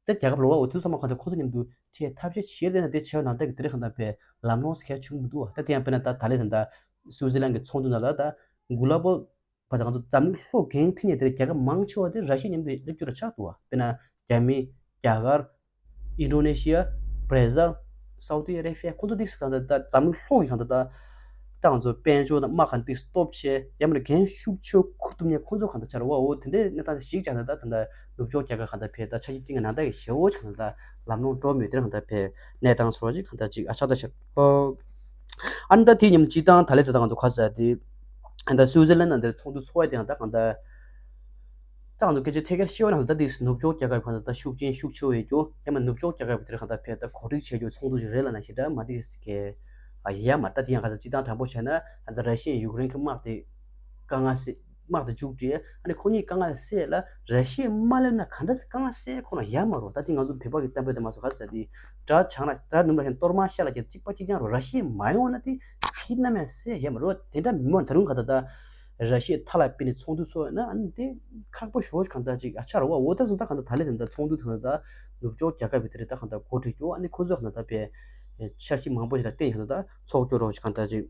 ད་རྒྱལ་ཁབ་ལོ་བ་འོ་དུས་ཚང་མ་གང་ལྟར་ཁོ་ཚོ་མཉམ་དུ་ཁྲིད་ཐབས་ཤེས་བྱས་ཏེ་ན་དེ་བྱས་ན་ད་གི་དེ་རིང་གང་ལྟར་བས་ལམ་ལྷོང་སི་ཁལ་བྱུང་མི་འདུག་བ། ད་དེ་ཡང་དཔེར་ན་ད་ད་ལེ་ད་ད་སུའུ་ཛི་ལན་གྱི་ཚོགས་འདུ་ནང་ལ་ད་Global བ་ད་ང་ཚོ་འཛམ་གླིང་ལྷོ་རྒན་ཁྲི་ཉེ་དེར་རྒྱལ་ཁབ་མང་ཆེ་བ་དེ་ར་ཤི་ཡ་མཉམ་དུ་སླེབས་རྒྱུ་ར་ཆགས་འདུག་བ། དཔེར་ན་རྒྱ་མི། རྒྱ་གར། ཨིན་ཌོ་ནེ་ཤི་ཡ། བྷར་ཛིལ། སའུ་ཏི་ཨ་རེ་བྷི་ཡ། ཁོ་ཚོ་ཏིག་སི་གང་ལྟར་ད་འཛམ་གླིང་ལྷོ་གི་གང་ལྟར་ད་ད་ང་ཚོ་དཔལ་འབྱོར་དང་དམག་གང་ཏིག་སི་སྟོབས་ཆེ་ཡ་མ་རེད། རྒན་ཤུགས་ཆེ་ཁུ་ཐུབ་ཉེ་ཁོ་ཚོ་གང་ལྟར་ཆགས་ར་བ། འོ་དེ་འདྲའི་གནས་སྟངས་ཤིག་ཆགས་ད་ད་ད་ད་ནུབ་ཕྱོགས་རྒྱལ་ཁབ་གང་ལྟར་བས་ད་ཆ་ཤས་ཏིང་གི་ནང་ད་གི་ཞེ་བོ་ཆགས་ད་ད་ལམ་ལྷོང་འགྲོ་མེད་དེ་གང་ལྟར་བས་གནས་སྟངས་སོགས་ཅིག་གང་ལྟར་ཅིག་ཨ་ཆགས་ད་ཆགས། ཨ་ནི་ད་དེ་མཉམ་སྤྱི་བཏང་ད་ལེ་ད་ད་ང་ཚོ་ཁ་ཟེར་དེ་ཨ་ད་སུའུ་ཛི་ལན་ནང་དེར་ཚོགས་འདུ་ཚོགས་ཡ་དེ་ཡང་ད་གང་ལྟར་ད་ང་ཚོ་སྐད་ཆ་ཐད་ཀར་བཤད་པ་ནང་ད་དེ་ནུབ་ཕྱོགས་རྒྱལ་ཁབ་གང་ལྟར་ད་ཤུགས་རྐྱེན་ཤུགས་ཆེ་བ་ཡོད་རྒྱུ་ཡང་མ་ནུབ་ཕྱོགས་རྒྱལ་ཁབ་དེར་གང་ལྟར་བས་ད་གོ་སྒྲིག་བྱས་རྒྱུ་ཚོགས་འདུ་ཞིག་རེད་ལབ་ན་ཞེ་དྲག་མ་འགྲིག་གི་ཡ་མ་ད་དེ་ཡང་གང་ལྟར་སྤྱི་བཏང་དྲང་པོ་བྱས་ན་ཨ་ད་ར་ཤི་ཡ་ཡུཀ་རེན་གྱི་དམག་དེ་དཀའ་ངལ་སེལ་དམག་དེ་མཇུག་སྒྲིལ་ཨ་ནི་ཁོ་གཉིས་དཀའ་ངལ་སེལ་ལ་ར་ཤི་ཡ་མ་སླེབས་ན་གང་འདྲ་སེ་དཀའ་ངལ་སེལ་ཁོ་ན་ཡ་མ་རོ། ད་དེ་ང་ཚོ་བོད་པ་གི་གཏམ་དཔེ་དེ་མ་སོ་ག་ཟེར་དེ་དགྲ་བྱང་ལ་དགྲ་ནུབ་ལ་ཞེན་གཏོར་མ་ཤར་ལ་རྒྱབ་གཅིག་པ་གཅིག་རྐྱང་རོ། ར་ཤི་ཡ་མ་ཡོང་ན་དེ་ཁྱེད་རྣམ་ཡང་སེ་ཡ་མ་རོ། དེ་འདྲ་མི་མོ་ད་རུང་ག་ད་ད་ར་ཤི་ཡ་མཐའ་ལ་དཔེ་ནས་ཚོགས་འདུ་ཚོགས་ཡོད་ན་ཨ་ནི་དེ་ཁག་པོ་ཞོ་གང་ད་ཅིག་ཨ་ཆ་རོ་བ། འོ་ད་སོ་ད་གང་ད་ད་ལེ་དེ་ད་ཚོགས་འདུ་དེ་ད་ནུབ་ཕྱོགས་རྒྱལ་ཁབ་ཀྱི་དེ་རེད། ད་གང་ད་གོ་སྒྲིག་རྒྱུ་ཨ་ནི་ཁོ་ཚོ་གང་ད་ད་པའི་འཆར་གཞི་མང་པོ་ཞིག་ལ་བརྟེན་གང་ད་ད་ཚོགས་འདུ་རོགས་ཅིག་གང་ད་ཅིག་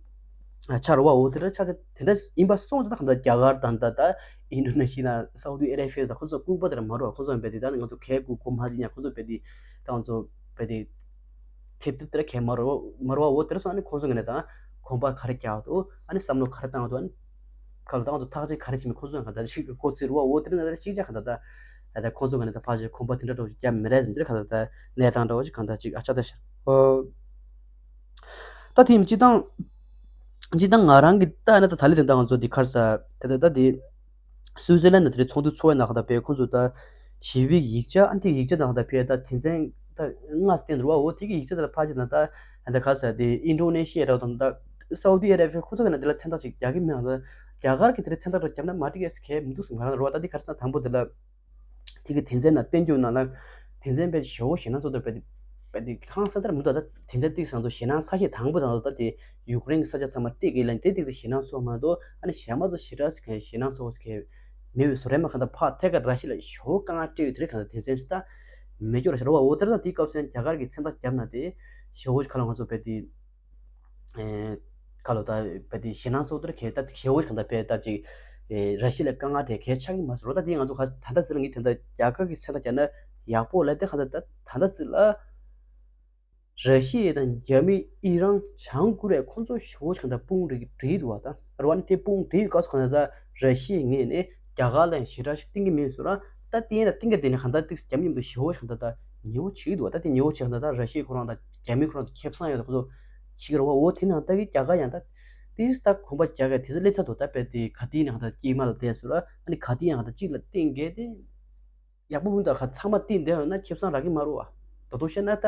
ཨ་ཆ་རོ་བ། འོ་དེ་འདྲ་ཆ་དེ་འདྲ་ཡིན་པ་སོང་ད་ད་གང་ད་རྒྱ་གར་དང་ད་ད་ཨིན་ཌོ་ནེ་ཤི་ཡ་དང་སའུ་ཏི་ཨ་རེ་བྷི་ཡ་ད་ཁོ་ཚོ་ལྐུགས་པ་དེ་ར་མ་རོ། ཁོ་ཚོ་བས་དེ་ད་ང་ཚོ་གས་གུ་གོ་མ་ཟིན་ཡ་ཁོ་ཚོ་བས་དེ་ད་ང་ཚོ་བས་དེ། ཐེབས་ཐེབས་དེར་ཁས་མ་རོ་མ་རོ་བ། འོ་དེར་སོང་ཨ་ནི་ཁོང་ཚོ་ངས་ནས་དང་གོམ་པ་ག་རེ་རྒྱག་འདུག་ཨ་ནི་བསམ་བློ་ག་རེ་བཏང་འདུག་ཨ་ནི་ཁ་ལོ་ད་ང་ཚོ་ཐག་གཅོད་ག་རེ་བྱེད་མིན་ཁོང་ཚོ་ཡང་ག་ད་ཅིག་ཁོ་ཚོས་རུ་བ། འོ་དེར་ན་དེར་ཤིག་ཅག་ག་ད་ད་ད་ཁོང་ཚོ་ངས་ནས་ད་ཕ་ཅིག་གོམ་པ་དེ་འདྲ་འགྲོ་རྒྱབ་མི་རེད་ཟེར་དེར་ག་ད་ད་གནས་སྟངས་འདྲ་བོ་ཅིག་གང་ད་ཅིག་ཨ་ཆ་ད་ཤར་ཨོ། ད་དེ་སྤྱི་བཏང་སྤྱི་བཏང་ང་རང་གི་ལྟ་ན་ད་ད་ལི་དེ་ད་ང་ཚོ་འདི་ཁར་ས་དེ་ད་ད་དེ། སུའུ་ཙེར་ལན་ནང་དེ་རིང་ཚོགས་འདུ་ཚོགས་པའི་ནང་ད་བས་ཁོང་ཚོ་ད་ཞི་བའི་ཡིག་ཆ་ཨ་ནི་དེ་ཡིག་ཆ་ནང་ད་བས་ད་དེ་མཚན་ད་ལྔ་བསྟན་འདུག་བ། འོ་དེ་གི་ཡིག་ཆ་དེ་ལ་ཕལ་ཆེར་ན་ད་ད་ག་ས་དེ་ཨིན་ཌོ་ནེ་ཤི་ཡ་ར་དང་ད་སའུ་ཏི་ཨ་རེ་བྷི་ཡ་ཁོ་ཚོ་གི་ན་དེ་ལ་མཚན་རྟགས་ཅིག་རྒྱག་གི་མིན་ན་ད་རྒྱ་གར་གི་དེ་ལ་མཚན་རྟགས་རྒྱབ་ན་མ་འགྲིག་གས་གས་མི་འདུག་སམ། ང་རང་རོ་ད་དེ་ག་ས་དང་པོ་དེ་ལ་དེ་གི་དེ་མཚན་ན་བསྟན་རྒྱུ་ན་ལ་དེ་མཚན་པས་ཞེ་བོ་ཞེ་ན་ཚོ་ད་བས་དེ་བས་དེ་ཧང་སང་ལྟར་མི་འདུག་ད་དེ་འདྲ་ཏིག་སང་དུ་ཞེད་སྣང་ཚ་ཞེ་དང་པོ་དང་ད་དེ་ཡུཀ་རེན་གྱི་ས་ཆ་ཚང་མ་སྤྲད་གི་ལན་དེ་ཏིག་ཙམ་ཞེད་སྣང་ཚོགས་མ་གཏོགས་ཨ་ནི་གཞན་མ་ཚོ་ཞེ་དྲག་ཞེད་སྣང་ཚོགས་ཀྱི་མེད་པའི་བཟོ་རེད་མ། གང་ལྟར་ཕར་ཐད་ཀར་ར་ཤི་ལ་ཞོ་དཀའ་ངལ་སྤྲད་ཡོད་དེ་རེད། གང་ལྟར་དེ་མཚན་ཞིག་ད་མེད་སྐྱོ་ར་ཤ་ར་བ། འོ་དེར་ད་དེའི་སྐབས་སུ་ཡང་རྒྱ་གར་གྱི་མཚན་རྟགས་བརྒྱབ་ན་དེ་ཞོ་ཁ་ལ་ང་ཚོ་བས་དེ་ཁ་ལོ་ད་བས་དེ་ཞེད་སྣང་ཚོགས་དེར་གས་ད་ཞོ་གང་ལྟར་བས་ད་ཅིག་ར་ཤི་ལ་དཀའ་ངལ་སྤྲད་གས་ཆགས་ཀྱི་མ་སོང་རོ། ད་དེ་ང་ཚོ་ག་ད་ལྟ་ཟེར་ལ་ངས་དེ་འདྲ་རྒྱ་གར་གྱི་མཚན་རྟགས་བརྒྱབ་ན་ཡག་པོ་ལ་དེ་གང་ལྟར་ད་ད་ལྟ་ཟེར་ལ། ར་ཤི་ཡ་དང་རྒྱ་མི་ཨི་རན་བྱང་ཀོ་རི་ཡ་ཁོང་ཚོ་ཞོ་གང་ལྟར་དཔུང་སྒྲིག་སྒྲིག་འདུག་བ། ད་ར་བ་ནི་དེ་དཔུང་སྒྲིག་ག་སོ་གང་ལྟར་ད་ར་ཤི་ཡའི་ངོས་ནས་རྒྱ་གར་ལ་ཞེ་དྲག་ཞིག་བསྟན་གྱི་མེད་ཟེར་ར། ད་བསྟན་ན་བསྟན་གྱི་དེ་ནས་གང་ལྟར་ཏིག་རྒྱ་མི་མཉམ་དུ་ཞོ་གང་ལྟར་ད་ཉེ་བོ་བྱེད་ཀྱི་འདུག་བ། ད་དེ་ཉེ་བོ་བྱེད་གང་ལྟར་ད་ར་ཤི་ཡ་ཁོ་རང་དང་རྒྱ་མི་ཁོ་རང་དང་ཁེ་བཟང་ཡོད་ད་ཁོ་ཚོ་བྱེད་ཀྱི་ར་བ། འོ་དེ་ནང་ལྟ་གི་རྒྱ་གར་ཡང་ད་ཏིག་ད་གོམ་པ་རྒྱག་གི་དེ་ཚོ་སླེབས་ཚར་འདུག་ད་བས་དེ་ག་དེ་ནས་གང་ལྟར་དཀྱིལ་མ་ལ་བསྡད་ཟེར་ར། ཨ་ནི་ག་དེ་ཡང་གང་ལྟར་གཅིག་ལ་བསྟན་གས་དེ། ཡག་པོ་མི་འདུག་ཁ་ཚང་མ་བསྟན་བསྡད་ཡོད་ན་ཁེ་བཟང་རག་གི་མ་རེད་བ། ད་དུང་བཤད་ན་ད་ད་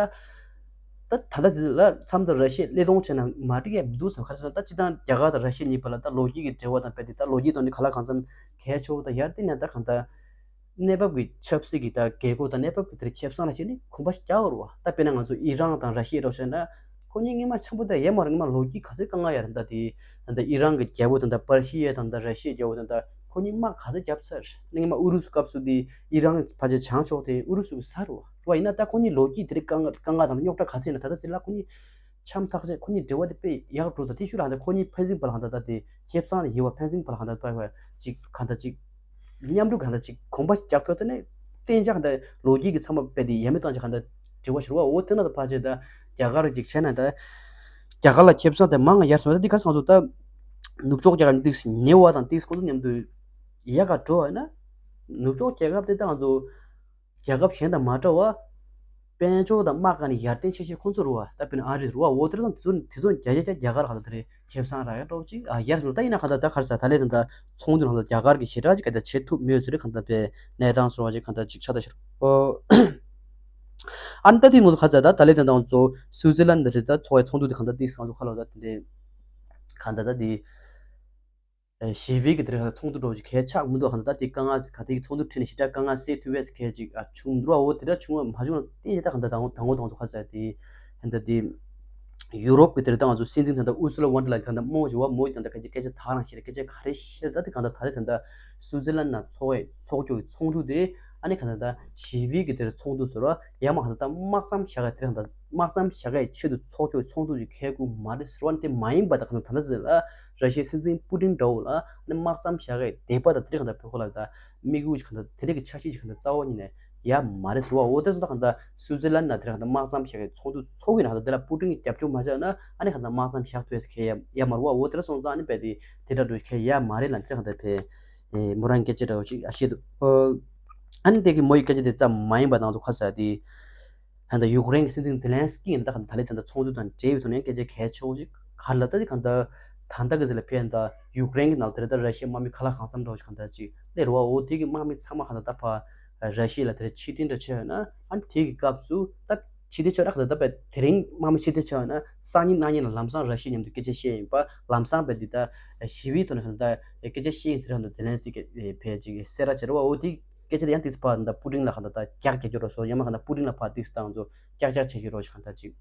ད་ད་ལྟ་དེ་ལ་མཚམས་དང་ར་ཤི་ཡ་སླེབས་གཏོང་བྱས་ན་མ་འགྲིག་ཡ་མི་འདུག་ཟེར། ག་རེ་ཟེར་ན་ད་སྤྱི་བཏང་རྒྱ་གར་དང་ར་ཤི་ཡ་གཉིས་བར་ལ་ད་ལོ་རྒྱུས་ཀྱི་འབྲེལ་བ་དང་བས་དེ་ད་ལོ་རྒྱུས་ཐོག་ནས་ག་ལ་གང་འཚམ་གལ་ཆེ་བོ་དང་ཡར་བསྟན་ན་ད་གང་ལྟར་གནས་བབ་ཀྱི་ཆབ་སྲིད་ཀྱི་ད་དགོས་མཁོ་དང་གནས་བབ་ཀྱི་དེར་ཁེ་བཟང་ལ་བྱས་ནས་གོམ་པ་རྒྱག་དགོས་རེད་བ། ད་དཔེར་ན་ང་ཚོ་ཨི་རན་དང་ར་ཤི་ཡ་འདྲ་བཤད་ན་ཁོ་གཉིས་སྔོན་མ་འཆམ་པོ་དེ་ཡས་མ་རེད། སྔོན་མ་ལོ་རྒྱུས་ག་ཚོད་དཀའ་ངལ་ཡོད་རེད། ད་དེ་ད་ཨི་རན་གྱི་རྒྱལ་པོ་དང་ད་པར་ཤི་ཡ་དང་ད་ར་ཤི་ཡའི་རྒྱལ་པོ་དང་ད་ཁོ་གཉིས་དམག་ག་ཚོད་བརྒྱབ་ཚར། སྔོན་མ་ཨུ་རུ་སུ་སྐབས་སུ་དེ་ཨི་རན་ཕལ་ཆེར་བྱང་ཕྱོགས་དེ་ཨུ་རུ་སུ་གི་ས་རེད་བ། རེད་བ། ཡིན་ན་ད་ཁོ་གཉིས་ལོ་རྒྱུས་དེ་རིང་དཀའ་ངལ་དཀའ་ངལ་དང་རྙོག་དྲ་ག་ཚོད་ཡིན་ན་ད་ལྟ་དེ་ལ་ཁོ་གཉིས་འཆམ་ཐག་ཆོད། ཁོ་གཉིས་འབྲེལ་བ་དེ་དཔེ་ཡག་འགྲོ། ད་དེ་ཤུ་ར་ཧ་ད་ཁོ་གཉིས་ཕན་ཚུན་བར་ལ་ཧ་ད་ད་དེ་ཁེ་བཟང་ནས་ཡིན་བ། ཕན་ཚུན་བར་ལ་ཧ་ད་ད་ཅིག་ག་ད་ཅིག་མཉམ་རུབ་ག་ད་ཅིག་གོམ་པ་རྒྱག་ཐུབ་ད་ནས་བསྟན་ཅག་ག་ད་ལོ་རྒྱུས་ཀྱི་ཚང་མ་དཔེ་དེ་ཡ་མེད་བཏང་ཅག་ག་ད་འབྲེལ་བ་ཤོར་བ། འོ་དེ་ན་ད་ཕལ་ཆེར་ད་རྒྱ་གར་ཅིག་བྱས་ན་ད་རྒྱ་གར་ལ་ཁེ་བཟང་དེ་མང་ང་ཡར་སོང་། ད་དེ་ག་སང་ཚོ་ད་ནུབ་ཕྱོགས་རྒྱ་གར་ཏིག་ཉེ་བ་དང་ཏིག་ཁོ་ཚོ་མཉམ་དུ་ཡག་ག་འགྲོ་བ་ན་ནུབ་ཕྱོགས་རྒྱལ་ཁབ་དེ་ད་ང་ཚོ་རྒྱལ་ཁབ་གཞན་དང་མ་འདྲ་བ། དཔལ་འབྱོར་དང་དམག་སྒང་ནས་ཡར་ཐོན་ཆེ་ཤོས་ཁོང་ཚོ་རེད་བ། ད་དཔེར་ན་ཨ་རི་རེད་བ། འོ་དེ་ཚོ་དེ་ཚོ་དེ་ཚོ་རྒྱ་རྒྱ་རྒྱ་རྒྱ་གར་ལ་གང་ལྟར་དེ་རེད། ཁེ་བཟང་རག་ཡ་འགྲོ་ཅིག་ཨ་ཡར་སོང་། ད་ཡིན་ན་གང་ལྟར་ད་ག་རེ་ཟ་ད་ལས་ད་ད་ཚོགས་འདུ་ནང་ད་རྒྱ་གར་གྱི་ཞེ་དྲག་ཅིག་ག་ད་བྱེད་ཐུབ་མེད་ཟེར་རེད། གང་ལྟར་པའི་གནས་སྟངས་སོགས་ཅིག་གང་ལྟར་ཅིག་ཆགས་ད་ཤར། ཨོ། ཨ་ནི་ད་དེ་ངོ་ཚོ་ག་ཚ་ད་ད་ལས་ད་ད་ཚོ་སུའུ་ཙེར་ལན་ད་རེད། ད་ཚོགས་པའི་ཚོགས་འདུ་དེ་གང་ལྟར་དེ་སང་ཚོ་ཁ་ལོ་ད་དེ་འདྲས་གང་ལྟར་ད་དེ། ཞི་བའི་གི་དེ་རིང་ཚོགས་འདུ་འགྲོ་རྒྱུ་གལ་ཆགས་མི་འདུག་ག་འདྲ་ད་དེ་དཀའ་ངལ་ག་དེ་གི་ཚོགས་འདུ་ཁྲིད་ནས་ཞེ་དྲག་དཀའ་ངལ་སེལ་ཐུབ་པའི་གལ་ཅིག་བྱུང་འདུག་འོ་དེ་འདྲ་བྱུང་བ་མ་བྱུང་ན་བརྟེན་ཞེ་དྲག་ག་འདྲ་དང་དང་པོ་དང་ཚོ་ཁ་ཟེར་དེ་ཧན་ད་དེ་ཡུ་རོབ་ཀྱི་དེ་རིང་ད་ང་ཚོ་སྲིད་འཛིན་ད་ལྟ་ཨུར་སུ་ལ་ཝོན་ཌར་ལ་ཡེན་ད་ལྟ་རྨོངས་བྱུང་བ་མོ་ཡི་ད་ལྟ་སྐད་ཆ་སྐད་ཆ་ད་རང་བཤད་སྐད་ཆ་ག་རེ་བཤད་ད་དེ་ག་འདྲ་ད་རེ་ད་ལྟ་སུའུ་ཙི་ལན་ན་ཚོགས་ཚོགས་རྒྱུ་གི་ཚོགས་འདུ་དེ་ཨ་ནི་ག་འདྲ་ད་ཞི་བའི་གི་དེ་རིང་ཚོགས་འདུ་ཟེར་བ་ཡ་མ་ག་འདྲ་ད་དམག་མཚམས་བཞག་གི་དེ་རིང་ད་དམག་མཚམས་བཞག་གི་ཆེད་དུ་ཚོགས་རྒྱུ་ཚོགས་འདུ་ཅིག་གལ་དགོས་མ་རེད་ཟེར་བ་ནི་དེ་མ་ཡིན་པ་ད་ག་འདྲ་ད་ལྟ་ཟེར་ལ། ར་ཤི་ཡའི་སྲིད་འཛིན་པུ་ཏིན་འདྲ་བོ་ལ་ཨ་ནི་དམག་མཚམས་བཞག་གི་དེ་པ་དང་དེ་རིང་ག་འདྲ་བོད་ཁོ་ལ་ད་དམིགས་ཡུལ་གྱི་ག་འདྲ་དེ་འདྲ་གི་འཆར་གཞི་གི་ག་འདྲ་རྩ་བ་ཉིད་ནས་ཡ་མ་རེད་ཟེར་བ། འོ་དེ་སོང་ད་ག་འདྲ་སུའུ་ཙི་ལན་ན་དེ་རིང་ག་འདྲ་དམག་མཚམས་བཞག་གི་ཚོགས་འདུ་ཚོགས་ཀྱི་ན་ག་འདྲ་དེ་ལ་པུ་ཏིན་གྱི་རྒྱབ་སྐྱོར་མ་བྱས་ན་ཨ་ནི་ག་འདྲ་དམག་མཚམས་བཞག་ཐུབ་ཡས་གལ་ཡ་ཡ་མ་རེད་བ། འོ་དེ་འདྲ་སོང་ཙང་ཨ་ནི་རྦད་དེ་དེ་འདྲ་འགྲོ་གལ་ཡ་མ་རེད་ལ་དེ་རིང་ག་འདྲ་བས་མོ་རང་སྐད་ཆ་འདྲ་བོ་ཅིག་ཨ་བཤད་འདུག་ཨ་ནི་དེ་གི་མོ་ཡི་སྐད་ཆ་དེ་ཙམ་མ་ཡིན་པ་དང་ཚོ་ཁ་ཟེར་དེ། ད་ལྟ་ཡུཀ་རེན་གྱི་སྲིད་འཛིན་ཛེ་ལན་སི་ཀི་ཡིན་ད་ག་ད་ལྟ་ལས་ད་ལྟ་ཚོགས་འདུ་དང་འབྲེལ་བའི་ཐོག་ནས་སྐད་ཆ་གལ་ཆེ་བོ་ཞིག་ག་རེ་ལབ་ད་དེ་ག་ད་ད་ལྟ་གི་ཟེར་ལ་ཕན་ད་ཡུཀ་རེན་གྱི་ནང་དེར་ད་ར་ཤི་ཡའི་དམག་མི་ཁ་ལག་གང་འཚམ་འདྲ་བོ་ཞིག་ག་ད་ཅིག་སླེབས་རེད་བ། འོ་དེ་གི་དམག་མི་ཚང་མ་ག་ད་ད་ཕ་ར་ཤི་ཡ་ལ་དེར་ཕྱིར་འཐེན་འདྲ་བྱས་ཡོད་ན་ཨ་ནི་དེ་གི་སྐབས་སུ་ད་ཕྱིར་འཐེན་བྱས་ར་ག་ད་ད་ཕ་དེ་རིང་དམག་མི་ཕྱིར་འཐེན་བྱས་ཡོད་ན་སང་ཉིན་གནངས་ཉིན་ལ་ལམ་སང་ར་ཤི་ཡ་མཉམ་དུ་སྐད་ཆ་བཤད་ཡིན་པ་ལམ་སང་བས་འདི་ད་ཞི་བའི་ཐོག་ནས་ག་ད་ད་སྐད་ཆ་བཤད་ཡིན་ཟེར་ར་ག་ད་ཛེ་ལན་སི་ཀི་ཕལ་ཅིག་གསལ་བསྒྲགས་བྱས་རེད་བ། འོ་དེ། སྐད་ཆ་དེ་ཡང་ཏིས་པ་འདི་པུ་ཏིན་ལ་གང་ལྟར་ད་རྒྱག་རྒྱག་རྒྱུ་རོ་སོ་ཡང་མ་གང་ལྟར་པུ་ཏིན་ལ་ཕར་ཏིས་དང་ཚོ་རྒྱག་རྒྱག་བྱེད་རྒྱུ་རོ་ཞིག་གང་ལྟར་ཅིག་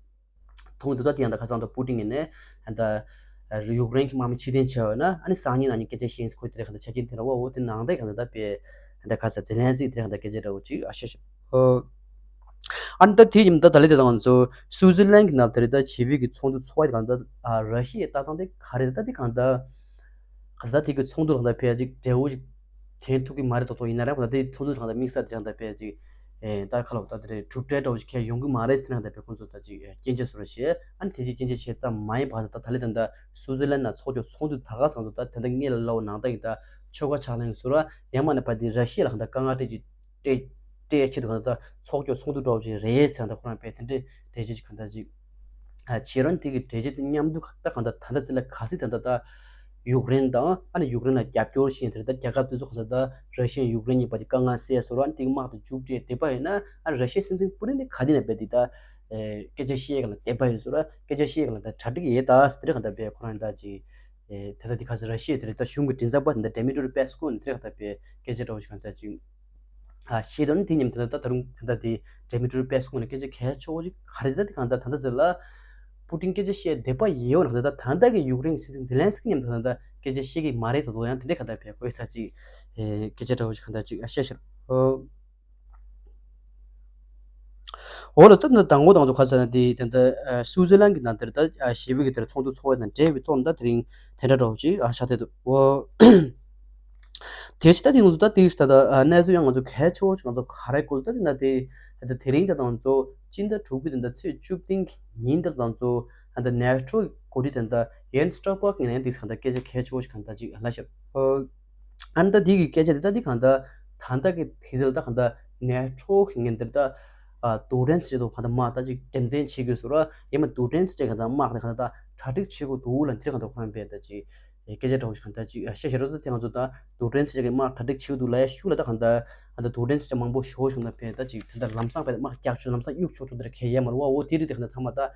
མཐོང་འདུག་ད་དེ་ཡང་ད་ཁ་སང་ད་པུ་ཏིན་ཡིན་ནས་ད་ཡུཀ་རེན་གྱི་དམག་མི་ཕྱིར་འཐེན་བྱས་ཡོད་ན་ཨ་ནི་སང་ཉིན་གནངས་ཉིན་སྐད་ཆ་བཤད་ཡིན་ཁོས་དེ་རེད་གང་ལྟར་ཆ་རྐྱེན་དེ་ར་བ། འོ་དེ་ནང་དེ་གང་ལྟར་ད་པས་ད་ཁ་སང་ཛེ་ལན་སི་དེ་རེད་གང་ལྟར་སྐད་ཆ་འདྲ་བོ་ཅིག་ཨ་ཤ་ཤ་ཨོ། ཨ་ནི་ད་དེ་ཡིན་ད་ད་ལེ་དེ་དང་ཚོ་སུའུ་ཙི་ལན་གྱི་ནང་དེ་རེད་ད་ཞི་བའི་གི་ཚོགས་འདུ་ཚོགས་ཡ་གང་ལྟར་ར་ཤི་ཡའི་ལྟ་སྟངས་དེ་ག་རེ་ད་ད་དེ་གང་ལྟར། ག་ས་དེ་གི་ཚོགས་འདུ་ལ་ད་ཕལ་ཅིག་འབྲས་བུ་ཞིག་དྲན་ཐུབ་ཀྱི་མ་རེད་ད་དོ། ཡིན་ན་ར་ཁོ་ན་དེ་ཚོགས་འདུ་ལ་ད་དམིགས་བསལ་དེ་རང་ད་ཕལ་ཅིག་ཨེ་ད་ཁ་ལོ་ད་དེ་རེད་གྲུབ་འབྲས་འདྲ་བོ་ཞིག་ཁྱེར་ཡོང་གི་མ་རེད་ཟེར་ན་ད་ཕལ་ཁོང་ཚོ་ད་ཅིག་སྐྱོན་ཆ་བཟོ་ར་བྱེད་ཨ་ནི་དེ་ཅིག་སྐྱོན་ཆ་བྱེད་ཙམ་མ་ཡིན་པ་ད་ད་ལེ་ད་ད་སུའུ་ཙི་ལན་ན་ཚོགས་ཆོག་ཚོགས་འདུ་ད་ག་སང་དུ་ད་དེ་འདྲ་ངེས་ལ་ལའོ་ནང་ད་ཡིན་ད་ཆོལ་ཁ་ཕྱག་ལེན་བཟོ་ར་ཡང་མ་ནས་པ་དེ་ར་ཤི་ཡ་ལ་གང་ད་དཀའ་ངལ་སྤྲད་ཀྱི་སྤྲད་སྤྲད་ཆེད་དུ་གང་ལྟར་ཚོགས་ཀྱི་ཚོགས་འདུ་འགྲོ་བཞིན་རེད་ཟེར་ད་ཁོ་རང་པས་དེ་འདྲའི་དེ་རྗེས་ཀྱི་གང་ལྟར་ཅིག་བྱེད་རོགས་དེ་གི་དེ་རྗེས་དེ་མཉམ་དུ་ད་གང་ལྟར་ད་ལྟ་ཚེ་ལ་ག་སྲིད་ད་ལྟ་ད་ཡུཀ་རེན་དང་ཨ་ནི་ཡུཀ་རེན་ལ་རྒྱབ་སྐྱོར་བྱེད་དེ་ད་རྒྱལ་ཁབ་དེ་ཚོ་གང་ལྟར་ད་ར་ཤི་ཡ་ཡུཀ་རེན་གཉིས་བར་གྱི་དཀའ་ངལ་སེལ་བཟོ་རོགས་དེ་གི་དམག་དེ་མཇུག་སྒྲིལ་བསྡད་པ་ཡིན་ན་ཨ་ནི་ར་ཤི་ཡའི་སྲིད་འཛིན་པུ་ཏིན་དེ་ག་དེ་ན་བས་དེ་ད་སྐད་ཆ་བཤད་ག་ལ་བསྡད་པ་ཡིན་བཟོ་ར་སྐད་ཆ་བཤད་ག་ལ་ད་གྲ་སྒྲིག་ཡས་ད་ཟེར་དེ་གང་ལྟར་བས་ཁོ་རང་ད་ཅིག་ཨེ་ད་ལྟ་འདི་ག་ཚོད་ར་ཤི་ཡ་དེ་རེད་ད་གཞུང་གི་མགྲིན་ཚབ་པ་དེ་འདྲ་ཌི་མི་ཏྲི་པེ་སི་ཀོ་ནས་དེ་རེད་ག་ད་པའི་སྐད་ཆ་འདྲ་བོ་ཞིག་གང་ལྟར་ཅིག་ཨ་ཤེས་དོན་དེ་མཉམ་དེ་ད་ད་རུང་ད་ལྟ་དེ་ཌི་མི་ཏྲི་པེ་སི་ཀོ་ནས་སྐད་ཆ་གལ་ཆེ་བོ་ཞིག་ག་རེ་ད་དེ་གང་ལྟར་ད་ལྟ་ཟེར་ལ་པུ་ཏིན་སྐད་ཆ་བཤད་བསྡད་པ་ཡིན་འོ་ན་ད་ལྟ་ད་ལྟ་གི་ཡུཀ་རེན་གྱི་སྲིད་འཛིན་ཛེ་ལན་སི་ཀི་མཉམ་དུ་ད་ལྟ་སྐད་ཆ་བཤད་ཀྱི་མ་རེད་ད་དོ་ཡང་དེ་འདྲ་གང་ལྟར་བས་ཁོས་ད་ཅིག་ཨེ་སྐད་ཆ་འདྲ་བོ་ཞིག་གང་ལྟར་ཅིག་ཨ་བཤད་ཤར་ཨོ། འོ་ལ་ད་ནི་དང་པོ་དང་པོ་ག་ཟེར་ན་དེ་དེ་འདྲ་སུའུ་ཙི་ལན་གྱི་ནང་དེར་ད་ཞི་བའི་གི་དེར་ཚོགས་འདུ་ཚོགས་པ་དང་འབྲེལ་བའི་ཐོག་ནས་ད་དེ་རིང་དེ་འདྲ་འདྲ་བོ་ཅིག་ཆགས་བསྡད་འདུག་འོ། དེ་ཕྱི་ད་དེ་ང་ཚོ་ད་དེ་ད་ད་གནས་ཚུལ་ཡང་ང་ཚོ་གལ་ཆེ་བོ་ཅིག་ང་ཚོ་ག་རེ་བཀོད་ད་དེ་ན་དེ་ད་དེ་རིང་ད་དང་ཚོ་སྤྱི་ཟླ་དྲུག་པའི་དེ་འདྲ་ཚེས་བཅུ་བདུན་གྱི་ཉིན་དེར་དང་ཚོ་ད་ནེ་ཊོ་གི་འགོ་ཁྲིད་དེ་འདྲ་ཡན་སི་སྟོལ་པར་གྱིས་ནས་དེ་གང་ད་སྐད་ཆ་གལ་ཆེ་བོ་ཞིག་གང་ད་ཅིག་ལབ་ཤག་ཨ་ནི་ད་དེ་གི་སྐད་ཆ་དེ་ད་དེ་གང་ད་ད་ལྟ་གི་དེ་ཚོ་ད་གང་ད་ནེ་ཊོ་གི་ངན་དེར་ད་རྡུལ་ཕྲན་ཚོགས་ཆེན་དུ་གང་ད་མ་ད་ཅིག་འགྲེམས་སྟོན་བྱེད་དགོས་སོ་ར་ཡང་མ་རྡུལ་ཕྲན་ཚོགས་ཆེན་གང་ད་མ་གང་ད་གང་ད་གྲ་སྒྲིག་བྱེད་དགོས་འདུག་ལ་འདིར་གང་ད་ཁོ་རང་བས་ད་ཅིག་སྐད་ཆ་འདྲ་བོ་ཞིག་གང་ད་ཅིག་བཤད་བཤད་རོགས་ད་དེ་ང་ཚོ་ད་རྡུལ་ཕྲན་ཚོགས་ཆེན་གི་དམག་གྲ་སྒྲིག་བྱེད་དགོས་འདུག་ལ་ཡ་ཤུགས་ལ་ད་གང་ད་ད་རྡུལ་ཕྲན་ཚོགས་ཆེན་མང་པོ་ཞེ་པོ་ཞིག་ད་བས་ད་ཅིག་དེ་ད་ལམ་སང་བས་དམག་རྒྱག་ཆོག་ལམ་སང་གཡུག་ཆོག་ཆོག་དེར་ཁེལ་ཡ་མ་རུ་བ་འོ་དེ་རིགས་དེ་གང་ད་ཐ་མ་ད།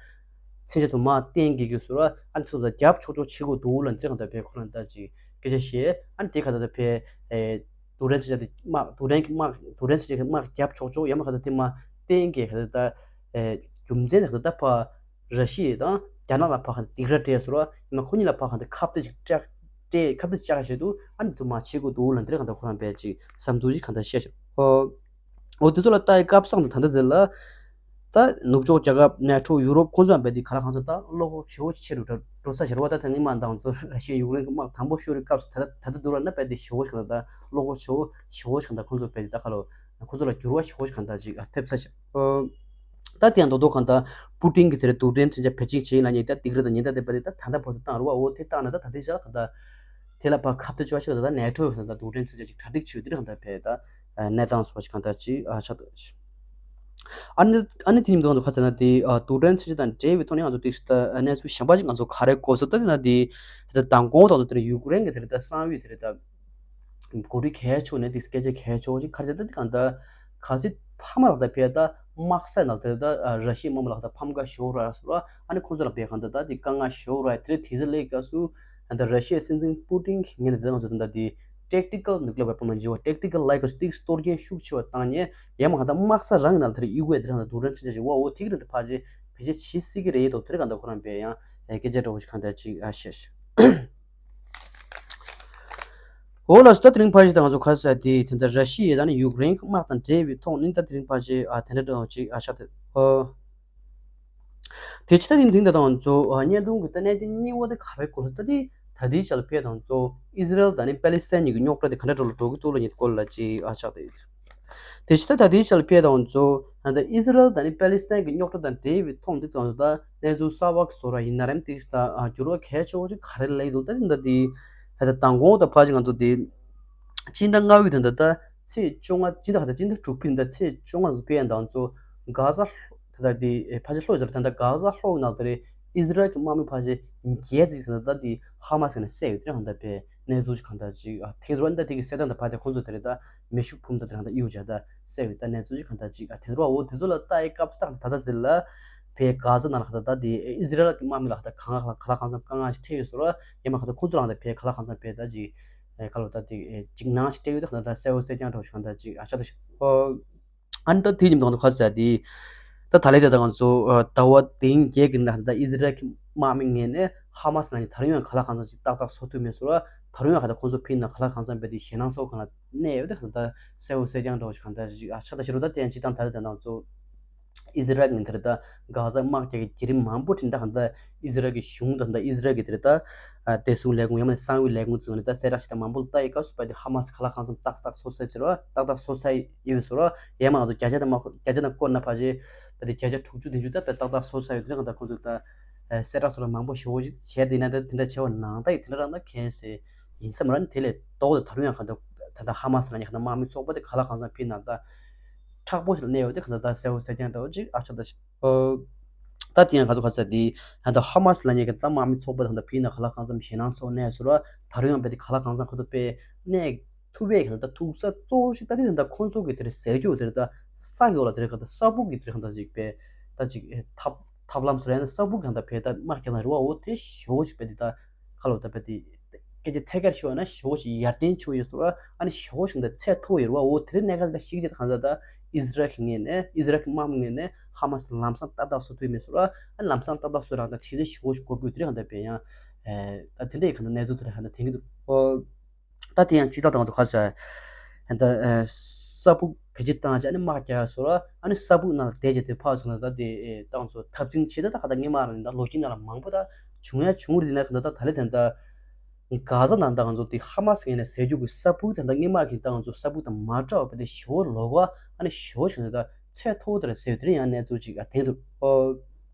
མཚོན་ཆ་དུ་མ་བསྟན་དགོས་ཀྱི་ཟེར་བ་ཨ་ནི་ཚོ་ད་རྒྱབ་ཆོག་ཆོག་བྱེད་དགོས་འདུག་ལ་འདི་ག་ད་བས་ཁོ་རང་ད་ཅིག་སྐད་ཆ་བཤད་ཨ་ནི་དེ་ག་ད་ད་བས་རྡུལ་ཕྲན་ཚོགས་ཆེན་དེ་དམག་རྡུལ་ཕྲན་གྱི་དམག་རྡུལ་ཕྲན་ཚོགས་ཆེན་གྱི་དམག་རྒྱབ་ཆོག་ཆོག་ཡང་མ་ག་ད་དེ་མ་བསྟན་གྱི་ག་ད་ད་རྒྱུ་མཚན་དེ་ག་ད་ད་ཕ་ར་ཤི་ཡ་དང་རྒྱ་ནག་ལ་ཕ་ག་ད་སྡིགས་ར་སྤྲད་ཟེར་བ་ཡང་མ་ཁོ་གཉིས་ལ་ཕ་ག་ད་ཁ་གཏད་ཅིག་སྤྲད་སྤྲད་ཁ་གཏད་བཅག་བྱས་འདུག་ཨ་ནི་དུ་མ་བྱེད་དགོས་འདུག་ལ་འདི་ག་ད་ཁོ་རང་བས་ཅིག་བསམ་ཚུལ་ཅིག་ག་ད་བཤད་ཤག་ཨོ། འོ་དེ་ཚོ་ལ་ལྟ་ཡི་སྐབས་སང་དུ་ད་ལྟ་ཟེར་ལ། ད་ནུབ་ཕྱོགས་རྒྱལ་ཁབ་ནེ་ཊོ་ཡུ་རོབ་ཁོང་ཚོའང་རྦད་དེ་ག་ལ་གང་ཚོ་ད་བློ་ཁོག་ཞེ་པོ་ཆེ་རུ་འགྲོ་འགྲོ་ས་ཞེ་པོ་ད་ད་ནི་མ་འདང་ཚོ་ར་ཤི་ཡ་ཡུཀ་རེན་གྱི་དམག་དང་པོ་ཤོར་བའི་སྐབས་སུ་ད་ད་ད་ད་བསྡུར་བ་ན་རྦད་དེ་ཞེ་པོ་ཞིག་ད་ད་བློ་ཁོག་ཞེ་པོ་ཞེ་པོ་ཞིག་ད་ཁོང་ཚོ་རྦད་དེ་ད་ཁ་ལོ་ཁོང་ཚོ་ལ་འགྱུར་བ་ཞེ་པོ་ཞིག་གང་ད་ཅིག་ཐེབས་ས་ཞིག་ད་དེ་ཡང་མདོ་མདོ་གང་ད་པུ་ཏིན་གྱི་དེ་རེད་རྡུལ་ཕྲན་མཚོན་ཆ་བེད་སྤྱོད་བྱེད་ཡིན་ལ་ཉེ་ད་སྡིགས་ར་དང་ཉེ་ད་དེ་རྦད་དེ་ད་ད་ད་བར་དུ་བཏང་རུ་བ་འོ་དེ་བཏང་ན་ད་ད་དེ་ཞག་གང་ད་དེ་ལ་ཕར་ཁ་གཏད་གཅོག་ཞིག་ད་ད་ནེ་ཊོ་ཡང་ད་རྡུལ་ཕྲན་མཚོན་ཆ་ཅིག་གྲ་སྒྲིག་བྱེད་དེ་རེད་གང་ད་བས་ད། གནས་སྟངས་སོགས་ཤིག་གང་ལྟར་ཅིག་ཨ་ཆགས་འདུག་ཨ་ནི་ཨ་ནི་དེ་ཉིན་དུ་ང་ཚོ་ཁ་ཚ་ན་དེ་ཨ་རྡུལ་ཕྲན་མཚོན་ཆ་དང་འབྲེལ་བའི་ཐོག་ནས་ང་ཚོ་དེ་ཨ་གནས་ཚུལ་གཞན་པ་ཅིག་ང་ཚོ་ག་རེ་གོ་སོང་ད་དེ་ན་དེ་ད་མདང་དགོང་དང་དེ་ཡུཀ་རེན་གྱི་དེ་རེད་ད་གསང་བའི་དེ་རེད་ད་འགོ་ཁྲིད་གལ་ཆེ་ནས་དེ་སྐད་ཆ་གལ་ཆེ་ཅིག་ག་རེ་ཟེར་ད་དེ་གང་ལྟར་ག་ཚོད་ཐ་མ་ལག་ད་ཕེ་ད་དམག་ས་ནང་དེ་རེད་ད་ར་ཤི་ཡའི་དམག་མི་ལག་ད་ཕམ་ཁ་ཤོར་ར་སོ་ར་ཨ་ནི་ཁོང་ཚོ་ལ་ཕེ་གང་ལྟར་ད་དེ་དཀའ་ངལ་ཤོར་ར་དེ་རེད་དེ་ཟེར་ལས་སྐབས་སུ། ད་ལྟ་ར་ཤི་ཡའི་སྲིད་འཛིན་པུ་ཏིན་གྱི་ངོས་ནས་ད་ང་ཚོ་ད་ལྟ་དེ་tactical nuclear weapon ལ་འཇུག་པ། tactical like ལ་དེ་གཏོར་སྐྱོན་ཤུགས་ཆེ་བ་བཏང་ནས་ཡང་མ་གང་ལྟར་དམག་ས་རང་གི་ནང་དེར་གཡུག་པའི་དེ་རང་ད་རྡུལ་ཕྲན་མཚོན་ཆ་ཞིག་འོ་འོ་དེ་གི་རིང་དུ་ཕལ་ཆེར་བེད་སྤྱོད་བྱེད་སྲིད་ཀྱི་རེད་འདུག་དེ་རིང་གང་ལྟར་ཁོ་རང་པས་ཡང་སྐད་ཆ་འདྲ་བོ་ཞིག་གང་ལྟར་ཅིག་ཨ་བཤད་ཤག་འོ་ལགས་སོ། ད་དེ་རིང་ཕལ་ཆེར་ད་ང་ཚོ་ཁ་ས་དེ་དེ་འདྲ་ར་ཤི་ཡ་དང་ཡུཀ་རེན་གྱི་དམག་དང་འབྲེལ་བའི་ཐོག་ནས་ད་དེ་རིང་ཕལ་ཆེར་ཨ་དེ་འདྲ་འདྲ་བོ་ཅིག་ཨ་ཤག་དེ་ཨོ། དེ་ཕྱི་ད་དེ་དེང་ད་ང་ཚོ་ཨ་བརྙན་ཐུང་གི་ད་གནད་དོན་གཉིས་པ་དེ་ག་རེ་གོ་ལ་ད་དེ་ད་དེའི་ཆ་ལ་ཕེབས་དང་ཚོ་ཨི་ཟི་རལ་དང་ནི་པ་ལི་སི་ཐན་གཉིས་ཀྱི་རྙོག་དྲ་དེ་ག་འདྲ་འགྲོ་ལ་འགྲོ་གི་འདུག་ལ་ཉིད་སྐོར་ལ་ཅིག་ཨ་ཆགས་དེ། དེ་ཕྱི་ད་ད་དེའི་ཆ་ལ་ཕེབས་དང་ཚོ་ཨ་ད་ཨི་ཟི་རལ་དང་ནི་པ་ལི་སི་ཐན་གྱི་རྙོག་དྲ་དང་འབྲེལ་བའི་ཐོག་འདི་ཚོ་ད་གནས་ཚུལ་གསར་བ་གི་བཟོ་ར་ཡིན་ན་རམ་དེ་ད་ཨ་འགྱུར་བ་གལ་ཆེ་བོ་ཅིག་ག་རེ་སླེབས་འདུག་ད་དེ་ད་དེ་ད་ད་མདང་དགོང་ད་ཕ་ཅིག་ང་ཚོ་དེ་སྤྱི་ཟླ་ལྔ་པའི་དེ་ད་ད་ཚེས་བཅོ་ལྔ་སྤྱི་ཟླ་ག་ད་སྤྱི་ཟླ་དྲུག་པའི་ད་ཚེས་བཅོ་ལྔ་ཚོ་ཕེབས་དང་ཚོ་གྷ་ཟ་ད་ལྟ་དེ་ཕལ་ཆེར་ལྷོ་ཡི་ཟེར་ད་ལྟ་གྷ་ཟ་ལྷོ་ཡི་ནང་དེ་རེད། ཨི་ཟི་རལ་གྱི་དམག་མི་ཕལ་ཆེར་བརྒྱད་ཅིག་ད་ལྟ་དེ་ཧ་མ་སི་ནས་བསད་ཡོད་དེ་གང་ལྟར་པས་གནས་ཚུལ་ཅིག་གང་ལྟར་ཅིག་ཨ་ཐེངས་རོ་ད་དེ་གི་གསལ་སྟངས་དང་བར་དེ་ཁོང་ཚོ་དེ་རེད་ད་མེ་ཤུགས་འཕུམ་ད་དེ་གང་ལྟར་གཡུག་བྱ་ད་བསད་ཡོད་ད་གནས་ཚུལ་ཅིག་གང་ལྟར་ཅིག་ཨ་ཐེངས་རོ་འོ་དེ་ཚོ་ལ་ལྟ་ཡི་སྐབས་སུ་ད་ད་ལྟ་དེ་ལ་བས་གྷ་ཟ་ནང་ལ་གང་ལྟར་ད་དེ་ཨི་ཟི་རལ་གྱི་དམག་མི་ལ་གང་ལྟར་གང་ལ་གང་འཚམ་དཀའ་ངལ་ཞིག་འཕྲད་ཡོད་ཟེར་རོ་ཡང་མ་གང་ལྟར་ཁོང་ཚོ་ལ་གང་ལྟར་བས་ག་ལ་གང་འཚམ་བས་ད་ཅིག་ཨེ་ག་ལོ་ད་དེ་ཨེ་ཅིག་ནང་ཞིག་སྤྲད་ཡོད་དེ་གང་ལྟར་གསལ་བོ་གསལ་རྐྱང་འདྲ་བོ་ཞིག་གང་ལྟར་ཅིག་ཨ་ཆགས་ད་ཞིག་ཨོ། ཨ་ནི་ད་དེ་ཉིན་དང་དུ་ཁ་ཟེར་དེ། ད་ད་ལས་དེ་ད་ང་ཚོ་ཨ་ཟླ་བ་དེང་བརྒྱད་ཀྱི་ནང་ད་ཨི་ཟི་རལ་གྱི་དམག་མི་ངོས་ནས་ཧ་མ་སི་ལ་ནི་ད་རུང་ཡང་ག་ལ་གང་འཚམ་ཞིག་ཏག་ཏག་བཟོ་ཐུབ་མེད་ཟེར་བ། ད་རུང་ཡང་ག་ད་ཁོང་ཚོ་ཕིན་ན་ག་ལ་གང་འཚམ་བས་དེ་ཞེད་སྣང་ཚོགས་གང་ལ་གནས་ཡོད་དེ་གང་ད་གསལ་བོ་གསལ་རྐྱང་འདྲ་བོ་ཞིག་གང་ད་ཞིག་ཨ་ཆགས་ད་ཞིག་རུ་ད་དེ་ཡང་ཅི་དང་ད་ལས་དེ་ང་ཚོ་ཨི་ཟི་རལ་ངོས་དེར་ད་གྷ་ཟ་དམག་རྒྱག་གི་བརྒྱུད་རིམ་མང་པོ་དྲན་ད་གང་ད་ཨི་ཟི་རལ་གྱི་གཞུང་དང་ད་ཨི་ཟི་རལ་གྱི་དེར་ད་བདེ་སྲུང་ལས་ཁུངས་ཡང་མིན་གསང་བའི་ལས་ཁུངས་ཚོ་ནས་ད་གསལ་བསྒྲགས་ཞིག་ད་མང་པོ་ལ་ལྟ་ཡི་སྐབས་སུ་བས་དེ་ཧ་མ་སི་ག་ལ་གང་འཚམ་ཏག་ཏག་བཟོ་ཚར་ཟེར་བ་ཏག་ཏག་བཟོ་ཚར་ཡོད་ཟེར་བ། ཡང་མ་ང་ཚོ་བརྒྱ་ཆ་དང་མ་བརྒྱ་ཆ་དང་བསྐོར་ན་ཕལ་ཆེར་ད་དེ་བརྒྱ་ཆ་དྲུག་ཅུ་བདུན་ཅུ་ད་དཔེ་ཏག་ཏག་བཟོ་ཚར་ཡོད་དེ་གང་ལྟར་ཁོང་ཚོས་ད་གསལ་བསྒྲགས་སོགས་ལ་མང་པོ་ཞེ་པོ་ཞིག་བྱས་དེ་ན་ད་དེ་འདྲ་བྱས་པ་ནང་ད་ཡི་དེ་འདྲ་རང་ད་མཁན་སེ་ཡིན་ས་མ་རེད། དེ་ལས་ལྡོག་སྟེ་ད་རུང་ཡང་གང་ལྟར་ད་ལྟ་ཧ་མ་སི་ལ་ཉེ་གང་ལྟར་དམག་མི་ཚོགས་པ་དེ་ག་ལ་གང་འཚམ་ཕིན་ན་ད་མཁྲེགས་པོ་ཞིག་ལ་གནས་ཡོད་དེ་གང་ལྟར་ད་གསལ་བོ་གསལ་རྐྱང་འདྲ་བོ་ཅིག་ཨ་ཆགས་ད་ཞིག་ཨོ། ད་དེ་ཡང་ག་ཚོད་ག་ཚོད་དེ་ད་ལྟ་ཧ་མ་སི་ལ་ཉེ་གང་ལྟར་དམག་མི་ཚོགས་པ་དེ་གང་ལྟར་ཕིན་ན་ག་ལ་གང་འཚམ་ཞེད་སྣང་ཚོགས་གནས་ཟེར་བ། ད་རུང་ཡང་བས་དེ་ག་ལ་གང་འཚམ་ཁོ་ཚོ་དཔེ་གནས་ཐུབ་པའི་གང་ལྟར་ཐུག་ས་གཙོ་བོ་ཞིག་ད་དེ་ད་ཁོང་ཚོ་གི་དེར་ཟེར་རྒྱུ་དེར་ད་ས་གི་འོག་ལ་དེར་གང་ལྟར་ས་སྦུག་གི་དེར་གང་ལྟར་ཅིག་པས་ད་ཅིག་ཨེ་ཐབས་ཐབས་ལམ་སོ་ར་ཡང་ན་ས་སྦུག་གང་ལྟར་བས་ད་དམག་རྒྱག་ན་རུ་བ་འོ་དེ་ཞེ་བོ་ཞིག་བས་དེ་ད་ཁ་ལོ་ད་བས་དེ་སྐད་ཆ་ཐད་ཀར་ཤོད་ན་ཞེ་བོ་ཞིག་ཡར་ལྡན་ཆོ་ཡོད་སོ་ར་ཨ་ནི་ཞེ་བོ་ཞིག་ད་ཚད་མཐོ་བོ་ཡོད་རུ་བ་འོ་དེ་རིང་གནས་ཀ་ད་ཞིག་ཅེ་ད་གང་ལྟར་ད་ཨི་ཟི་རལ་གི་ངོས་ནས་ཨི་ཟི་རལ་གི་དམག་མི་ངོས་ནས་ཧ་མ་སི་ལམ་སང་ཏག་ཏག་བཟོ་ཐུབ་མེད་སོ་ར་ཨ་ནི་ལམ་སང་ཏག་ཏག་བཟོ་རང་ད་ཐིག་ཚད་ཞེ་བོ་ཞིག་དགོས་དགོས་དེ་རིང་གང་ལྟར་བས་ཡང་ཨེ་ད་དེ་འདྲའི་གང་ལྟར་གནས་ཚུལ་དེ་རིང་གང་ལྟར་དེང་གི་འདུག་ཨོ། ད་དེ་ཡང་སྤྱི་ཚོགས་དང་ང་ཚོ་ཁ་ཤས་ད་ས་སྦུག་བེད་སྤྱོད་བཏང་བྱས་ཨ་ནི་དམག་རྒྱག་ཡ་སོགས་ལ་ཨ་ནི་ས་སྦུག་ནང་ལ་བསྡད་བྱས་དེ་ཕར་ཚུར་ན་ད་དེ་ད་ང་ཚོ་འཐབ་འཛིང་བྱེད་ད་ད་ཁ་ད་སྔོན་མ་རང་ད་ལོ་རྒྱུས་ནང་ལ་མང་པོ་ད་བྱུང་ཡ་བྱུང་རེད་ན་ག་ད་ད་ལས་དེ་ད་གྷ་ཟ་ནང་ད་ང་ཚོ་དེ་ཧ་མ་སི་ངོས་ནས་ཟེར་རྒྱུ་གི་ས་སྦུག་དེ་ད་སྔོན་མ་གི་ད་ང་ཚོ་ས་སྦུག་དང་མ་འདྲ་བ་དེ་ཞོ་ལོ་ག་ཨ་ནི་ཞོ་ཞིག་ད་ཚད་མཐོ་བོ་དེ་རེད་ཟེར་དེ་རིང་ཡང་གནས་ཚུལ་ཅིག་ཨ་དེང་དུ་ཨོ།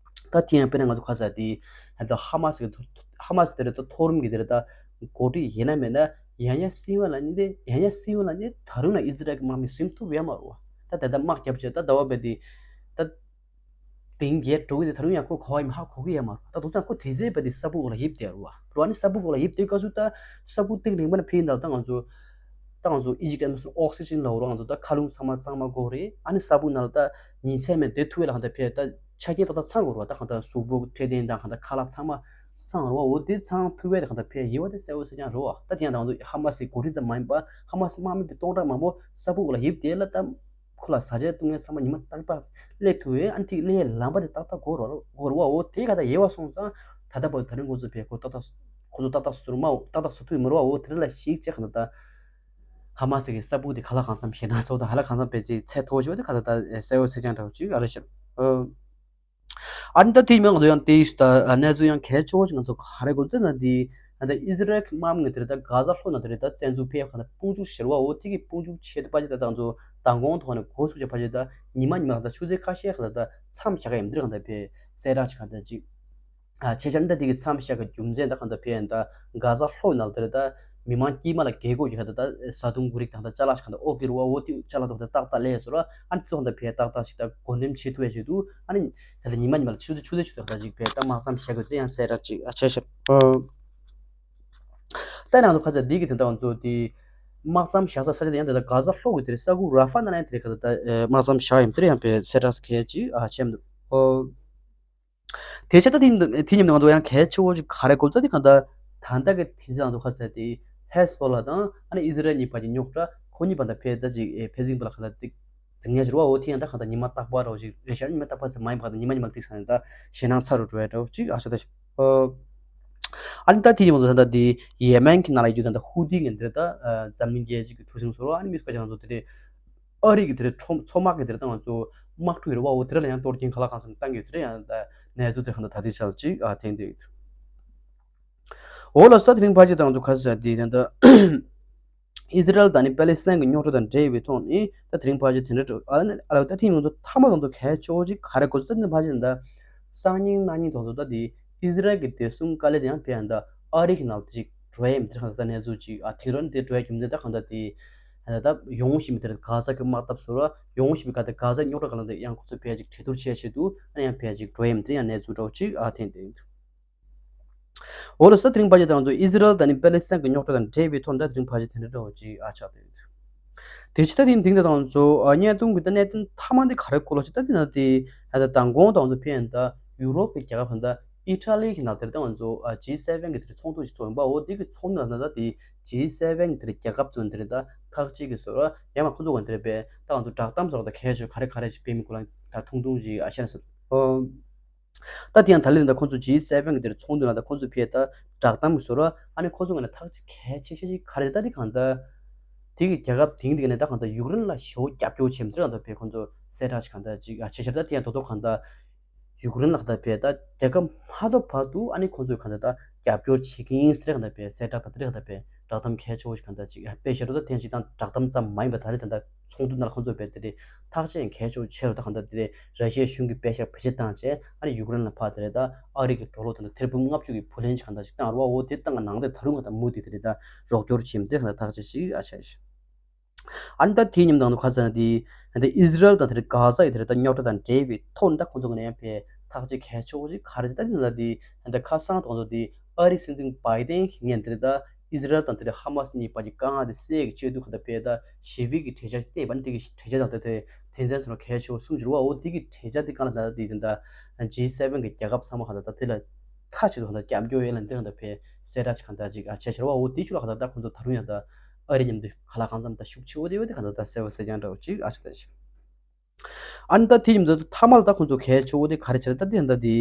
ད་དེ་ཡང་དཔེར་ན་ང་ཚོ་ཁ་ས་དེ་ད་ཧ་མ་སི་གི་ཧ་མ་སི་དེ་རེད་ད་མཐོ་རིམ་གི་དེ་རེད་ད་འགོ་ཁྲིད་ཡིན་ན་མེད་ན་ཡང་ཡང་སྲིད་དབང་ལ་ནི་དེ་ཡང་ཡང་སྲིད་དབང་ལ་ནི་ད་རུང་ན་ཨི་ཟི་རལ་གྱི་དམག་མི་ཟིན་ཐུབ་ཡ་མ་རུ་བ། ད་དེ་ད་དམག་རྒྱབ་བྱས་ད་ཟླ་བ་བས་དེ་ད་དེང་རྒྱལ་འགྲོ་གི་དེ་ད་རུང་ཡང་ཁོ་གོ་བ་ཡིན་ཧ་གོ་གི་ཡ་མ་རུ། ད་དུང་ཙང་ཁོ་དེ་ཚེ་བས་དེ་ས་སྦུག་འོག་ལ་ཡིབ་བསྡད་རུ་བ་རུ་བ་ནི་ས་སྦུག་འོག་ལ་ཡིབ་བསྡད་སྐབས་སུ་ད་ས་སྦུག་སྟེང་རིང་པ་ན་ཕེབས་ཡིན་ད་ད་ང་ཚོ་ད་ང་ཚོ་ཨི་ཇི་ཀེ་མ་སོང་ཨོག་སི་ཇན་ལ་འོ་ར་ང་ཚོ་ད་མཁའ་རླུང་ཚང་མ་གཙང་མ་དགོས་རེད། ཨ་ནི་ས་སྦུག་ནང་ལ་ད་ཉིན་མཚན་མེད་བསྡད་ཐུབ་ཡ་ལ་ཧ་ད་ཕེབས་ད་ཆ་རྐྱེན་ཏག་ཏག་ཚང་དགོས་རེད་བ། ད་གང་ལྟར་གཟུགས་པོ་འཕྲོད་བསྟེན་དང་གང་ལྟར་ཁ་ལག་ཚང་མ་ཚང་རེད་བ། འོ་དེ་ཚང་ཐུབ་པས་ད་གང་ལྟར་ཕེབས་ཡོད་བ་དེ་གསལ་བོ་གསལ་རྐྱང་རེད་བ། ད་དེ་ཡང་ད་ང་ཚོ་ཧ་མ་སི་གོ་སྒྲིག་ཙམ་མ་ཡིན་པ་ཧ་མ་སི་དམག་མི་དཔེ་སྟོང་ཕྲག་མང་པོ་ས་སྦུག་ལ་ཡིབ་བསྡད་ལ་ད་ཁོ་ལ་ཟ་ཆས་བཏུང་ཡས་ཚང་མ་ཉི་མ་ཏག་ཏག་སླེབས་ཐུབ་བས། ཨ་ནི་ཐིག་སླེབས་ཡས་ལམ་པ་དེ་ཏག་ཏག་དགོས་རེད་དགོས་རེད་བ། འོ་དེ་ག་ད་ཡལ་བ་སོང་ཙང་ད་ལྟ་བར་ད་རིང་ཁོ་ཚོ་ཕེབས་ཁོ་ཏག་ཏག་ཁོ་ཚོ་ཏག་ཏག་བཟོ་མ་ཏག་ཏག་བཟོ་ཐུབ་ཡོད་མ་རེད་བ། འོ་དེ་རིང་ལ་ཞིག་བྱས་ག་ད་ད། ཧ་མ་སི་གི་ས་སྦུག་དེ་ག་ལ་གང་འཚམ་ཞེད་སྣང་ཚོགས་དང་ཧ་ལ་གང་འཚམ་བེད་སྤྱོད་ཚད་མཐོ་ཤོས་དེ་ག་ས་ད་གསལ་བོ་གསལ་རྐྱང་འདྲ་བོ་ཅིག་ཨ་རེ་ཤར། ཨ་ནི་ད་དེ་མིན་ང་ཚོ་ཡང་དེ་ད་གནས་ཚུལ་ཡང་གལ་ཆེ་བོ་ཞིག་ང་ཚོ་ག་རེ་དགོས་ཟེར་ན་དེ་ད་ཨི་ཟི་རལ་གྱི་དམག་མི་དེ་རེད་ད་གྷ་ཟ་ལྷོ་ན་དེ་རེད་ད་བཙན་འཛུལ་ཕེབས་ག་ད་དཔུང་འཇུག་ཞེར་བ་འོ་དེ་གི་དཔུང་འཇུག་ཆེད་དུ་ཕ་ཅི་ད་ད་ང་ཚོ་མདང་དགོང་ཐོག་ནས་འགོ་ཚུགས་ཆེད་ཕ་ཅི་ད་ཉི་མ་ཉི་མ་ག་ད་ཆུ་ཚོད་ཁ་ཤས་ག་ད་ད་མཚམས་བཞག་ག་ཡིན་དེ་རེད་ག་ད་ཕེབས་གསལ་བསྒྲགས་ཅིག་ག་ད་ཅིག་ཨ་ཆེ་ཆར་འདི་དེ་གི་མཚམས་བཞག་གི་རྒྱུ་མཚན་ད་གང་ལྟར་ཕན་ད་གྷ་ཟ་ལྷོ་ནང་དེར་ད་མི་མང་དཀྱིལ་མ་ལ་རྒྱལ་སྒོ་གི་ག་ད་ད་བཟའ་བཏུང་གི་རིགས་དང་ད་ཅ་ལག་ཞིག་གང་ལྟར་ཨོ་གི་རུ་བ་འོ་དེ་ཅ་ལག་ཐོག་ད་ཏག་ཏག་ལས་སོ་ར། ཨ་ནི་དེ་ཐོག་ད་ཕན་ཏག་ཏག་ཞིག་ད་སྒོ་འདེམས་བྱེད་ཐུབ་ཡ་ཞིག་འདུག་ཨ་ནི་ག་ད་ཉི་མ་ཉི་མ་ལ་ཆུ་ཚོད་ཆུ་ཚོད་ཆུ་ཚོད་ག་ད་ཅིག་ཕན་ད་དམག་མཚམས་བཞག་གི་དེ་ཡང་གསལ་བསྒྲགས་ཅིག་ཨ་ཆེ་ཤར། ད་ནང་དུ་ཁ་ཚ་འདི་གི་དེ་ད་ང་ཚོ་དེ་དམག་མཚམས་བཞག་ས་ས་ཆ་དེ་ཡང་དེ་ད་གྷ་ཟ་ལྷོ་གི་དེ་ས་ཁུག་ར་ཧྥ་ནང་ལ་ཡང་དེ་ག་ད་ད་དམག་མཚམས་བཞག་ཡིན་དེ་ཡང་ཕན་གསལ་བསྒྲགས་གལ་ཅིག་ཨ་ཆེ་མི་འདུག་ཨོ། དེ་ཆ་ད་དེ་དེ་ཉིན་ང་ཚོ་ཡང་གལ་ཆེ་བོ་ཅིག་ག་རེ་དགོས་ད་དེ་གང་ལྟར་ ད་ལྟ་གི་དུས་ཚོད་ང་ཚོ་ཁ་ཟེར་དེ་ཧེ་སི་བྷོ་ལ་དང་ཨ་ནི་ཨི་ཟི་རལ་གཉིས་བར་གྱི་རྙོག་དྲ་ཁོ་གཉིས་བར་ད་ཕེ་ད་ཅིག་ཨེ་ཕེ་ཟིང་བ་ལ་ཁ་ད་ཏིག་འཛིང་ངེས་ཞུ་བ་འོ་དེ་ཡང་ད་གང་ལྟར་ཉི་མ་རྟག་པར་རོ་ཞིག་རེ་ཤ་ཉི་མ་རྟག་པར་ཟེར་མ་ཡིན་པ་ད་ཉི་མ་ཉི་མ་ཏིག་ས་ནས་ད་ཞེད་སྣང་ཚ་རུ་འགྲོ་ཡ་འདྲ་བོ་ཅིག་ཨ་ཤ་ད་ཤ་ཨ་ཨ་ནི་ད་དེ་ཡིན་མ་ད་ད་དེ་ཡེ་མན་གྱི་ནང་ལ་ཡོད་ད་ད་ཧུ་ཏི་ངན་དེ་ད་འཛམ་གླིང་རྒྱལ་སྤྱི་གི་གྲུ་གཟིངས་བཟོ་རོགས་ཨ་ནི་མི་སྐོར་ཅན་ང་ཚོ་དེ་རེད། ཨ་རི་གི་དེ་རེད་མཚོ་མཚོ་དམག་གི་དེ་རེད་ད་ང་ཚོ་དམག་འཁྲུག་ཡོད་རེད་བ་འོ་དེ་རེད་ལ་ཡང་གཏོར་སྐྱོན་ག་ལ་གང་འཚམ་བཏང་གི་ཡོད་དེ་རེད་ཡང་ད་གནས་ཚུལ་དེ་གང་ད་ད་དེ་ཆགས་ཅིག་ཨ་ཐེངས་དེ་ཡོད། འོ་ལ་ས་དེ་རིང་ཕལ་ཆེར་དང་ཚོ་ཁ་ས་དེ་ད་ཨི་ཟི་རལ་དང་ནི་པེ་ལེ་སི་ཐན་གྱི་རྙོག་དྲ་དང་འབྲེལ་བའི་ཐོག་ནས་ད་དེ་རིང་ཕལ་ཆེར་དེ་འདྲ་འགྲོ་ཨ་ལ་ཨ་ལ་ད་ཐེངས་ང་ཚོ་མཐའ་མ་དང་ཚོ་གལ་ཆེ་བོ་ཅིག་ག་རེ་གོ་ཚོད་ད་ནི་ཕལ་ཆེར་ད་སང་ཉིན་གནངས་ཉིན་དང་ཚོ་ད་དེ་ཨི་ཟི་རལ་གྱི་བདེ་སྲུང་བཀའ་བློན་དེ་ཡང་ཕེ་ཡང་ད་ཨ་རི་གི་ནང་ལ་ཅིག་འགྲོ་ཡ་ཡིན་དེ་གང་ད་གནས་ཚུལ་ཅིག་ཨ་དེང་རབས་དེ་འགྲོ་ཡ་རྒྱུ་མཚན་ད་གང་ད་དེ་ད་ཡོང་བཞིན་པའི་དེར་ག་ས་གི་དམག་འཐབ་སོ་ར་ཡོང་བཞིན་པའི་ག་ད་ག་ས་རྙོག་དྲ་གང་ལ་ད་ཡང་ཁོ་ཚོ་ཕེ་ཅིག་གྲོས་བསྡུར་བྱས་བྱེད་དུ་ཨ་ཡང་ཕེ་ཅིག་འགྲོ་ཡ་ཡིན་དེ་ཡང་གནས་ཚུལ་འདྲ་བོ་ཅིག་ཨ་ཐེངས་དེ་ཡིན། འོ་ལ་ས་དེ་རིང་ཕལ་ཆེར་དང་ཚོ་ཨི་ཟི་རལ་དང་ནི་པེ་ལེ་སི་ཐན་གྱི་རྙོག་དྲ་དང་འབྲེལ་བའི་ཐོག་ནས་ད་དེ་རིང་ཕལ་ཆེར་དེ་འདྲ་འདྲ་བོ་ཅིག་ཨ་ཆགས་དེ་ཡོད། དེ་ཕྱི་ད་དེ་དེང་དེ་དང་ཚོ་ཨ་བརྙན་ཐུང་གི་ད་གནད་དོན་མཐའ་མ་འདི་ག་རེ་གོ་ལ་ཞིག་ད་དེ་ན་དེ་ཨ་ད་དང་གོང་དང་ཚོ་ཕན་ད་ཡུ་རོབ་ཀྱི་རྒྱལ་ཁབ་ད་ཨི་ཊ་ལི་གི་ནང་དེར་ད་ང་ཚོ་ཨ་ཇི་སེ་བེན་གི་དེར་ཚོགས་འདུ་ཞིག་ཚོགས་ཡིན་པ་འོ་དེ་གི་ཚོགས་འདུ་ནང་ད་དེ་ཇི་སེ་བེན་གི་དེར་རྒྱལ་ཁབ་ཚོ་དེར་ད་ཐག་གཅིག་གི་སོ་ར་ཡང་མ་ཁོ་ཚོ་ག་དེར་པས་ད་ང་ཚོ་བསྒྲགས་གཏམ་སོ་ར་ད་གལ་ཆེ་ག་རེ་ག་རེ་ཞིག་སྤེལ་མི་དགོས་ལ་ད་ཐུང་ཐུང་ཞིག་ཨ་ཤེས་ན་ཟེར། ད་དེ་ཡང་ད་ལན་ད་ཁོང་ཚོ་ཇི་སེ་བེན་གི་དེར་ཚོགས་འདུ་ནང་ད་ཁོང་ཚོ་ཕེ་ད་བསྒྲགས་གཏམ་གི་བཟོ་ར་ཨ་ནི་ཁོང་ཚོ་གི་ནས་ཐག་གཅིག་གལ་ཆེ་ཤོས་ཅིག་ག་རེ་ད་དེ་གང་ད་དེ་གི་རྒྱལ་ཁབ་དེང་དེ་གི་ནས་ད་གང་ད་ཡུཀ་རེན་ལ་ཞེ་པོ་རྒྱབ་སྐྱོར་བྱེད་མི་དེ་གང་ད་ཕེ་ཁོང་ཚོ་གསལ་བསྒྲགས་ཅིག་གང་ད་ཅིག་ཨ་ཆེ་ཤོས་ད་དེ་ཡང་དོ་དོ་གང་ད་ཡུཀ་རེན་ལ་གང་ད་ཕེ་ད་རྒྱལ་ཁབ་མ་གཏོགས་བར་དུ་ཨ་ནི་ཁོང་ཚོ་གི་གང་ད་ད་རྒྱབ་སྐྱོར་བྱེད་ཀྱི་ཡིན་ཟེར་གང་ད་ཕེ་གསལ་བསྒྲགས་ད་དེ་གང་ད་ཕེ་བསྒྲགས་གཏམ་གལ་ཆེ་བོ་ཞིག་གང་ད་ཅིག་ཨ་དཔེ་བཤད་རོགས་ད་དེ་ཡང་ཅིག་ད་བསྒྲགས་གཏམ་ཙམ་མ་ཡིན་པ་ད་ལས་ད་ད་ཚོགས་འདུ་ནང་ལ་ཁོང་ཚོ་བས་དེ་རེད་ཐག་བཅད་གལ་ཆེ་བོ་ཆེ་རུ་ད་གང་ལྟར་དེ་རེད་ར་ཤི་ཡའི་གཞུང་གིས་པེ་ཤག་བེད་སྤྱོད་བཏང་བྱས་ཨ་ནི་ཡུཀ་རེན་ལ་ཕར་དེ་རེད་ད་ཨ་རི་གི་ཌོ་ལར་དང་ཐེར་འབུམ་ལྔ་བཅུ་གི་བུ་ལོན་ཅིག་གང་ལྟར་ཅིག་བཏང་རུ་བ་འོ་དེ་བཏང་གི་ནང་དེ་ད་རུང་གང་ལྟར་མུ་མཐུད་དེ་རེད་ད་རོགས་སྐྱོར་བྱེད་མི་དེ་གང་ལྟར་ཐག་བཅད་ཅིག་ཨ་ཆ་ཤི། ཨ་ནི་ད་དེའི་ཉིན་དང་དུ་ཁ་ཚ་ན་དེ་ད་ཨི་ཟི་རལ་དང་དེ་རེད་གྷ་ཟ་ཡི་དེ་རེད་ད་རྙོག་དྲ་དང་འབྲེལ་བའི་ཐོག་ནས་ད་ཁོང་ཚོ་གི་ནས་ཡང་ཕེ་ཐག་གཅོད་གལ་ཆེ་བོ་ཅིག་ག་རེ་ད་དེ་ལ་དེ་ད་ཁ་སང་དང་དུ་དེ་ཨ་རིའི་སྲིད་འཛིན་བྷའི་ཌེན་གྱི་ངན་དེ་རེད་ད། ཨི་ཟི་རལ་དང་དེ་རིང་ཧ་མ་སི་གཉིས་བར་གྱི་དཀའ་ངལ་དེ་སེལ་གྱི་ཆེད་དུ་གང་ལྟར་ཕེ་ད་ཞི་བའི་གི་གྲོས་འཆར་ཞིག་བཏིང་བ་ནི་དེ་གི་གྲོས་འཆར་དང་དེ་དེ་དོན་ཚན་སོ་གལ་ཆེ་བོ་གསུམ་བྱུར་བ་འོ་དེ་གི་གྲོས་འཆར་དེ་གང་ལ་ད་དེ་དེ་འདྲ་ཇི་སེ་བེན་གི་རྒྱལ་ཁབ་ཚང་མ་གང་ལྟར་ད་དེ་ལ་མཐའ་གཅིག་ཏུ་གང་ལྟར་རྒྱབ་སྐྱོར་ཡོད་ལ་འདི་གང་ལྟར་ཕེ་གསལ་བསྒྲགས་ཅིག་གང་ལྟར་ཅིག་ཨ་བྱས་བྱར་བ་འོ་དེ་ཆུ་ལ་གང་ལྟར་ད་ཁོང་ཚོ་ད་རུང་ཡང་ད་ཨ་རི་མཉམ་དུ་ག་ལ་གང་འཚམ་ད་ཤུགས་ཆེ་བོ་དེ་ཡོད་དེ་གང་ལྟར་ད་གསལ་བོ་གསལ་རྐྱང་འདྲ་བོ་ཅིག་ཨ་ཆ་ད་ཞིག་ཨ་ནི་ད་དེ་ཡིན་དུས་མཐའ་མ་ལ་ད་ཁོང་ཚོ་གལ་ཆེ་བོ་དེ་ག་རེ་བྱས་ད་དེ་ཡིན་ད་དེ་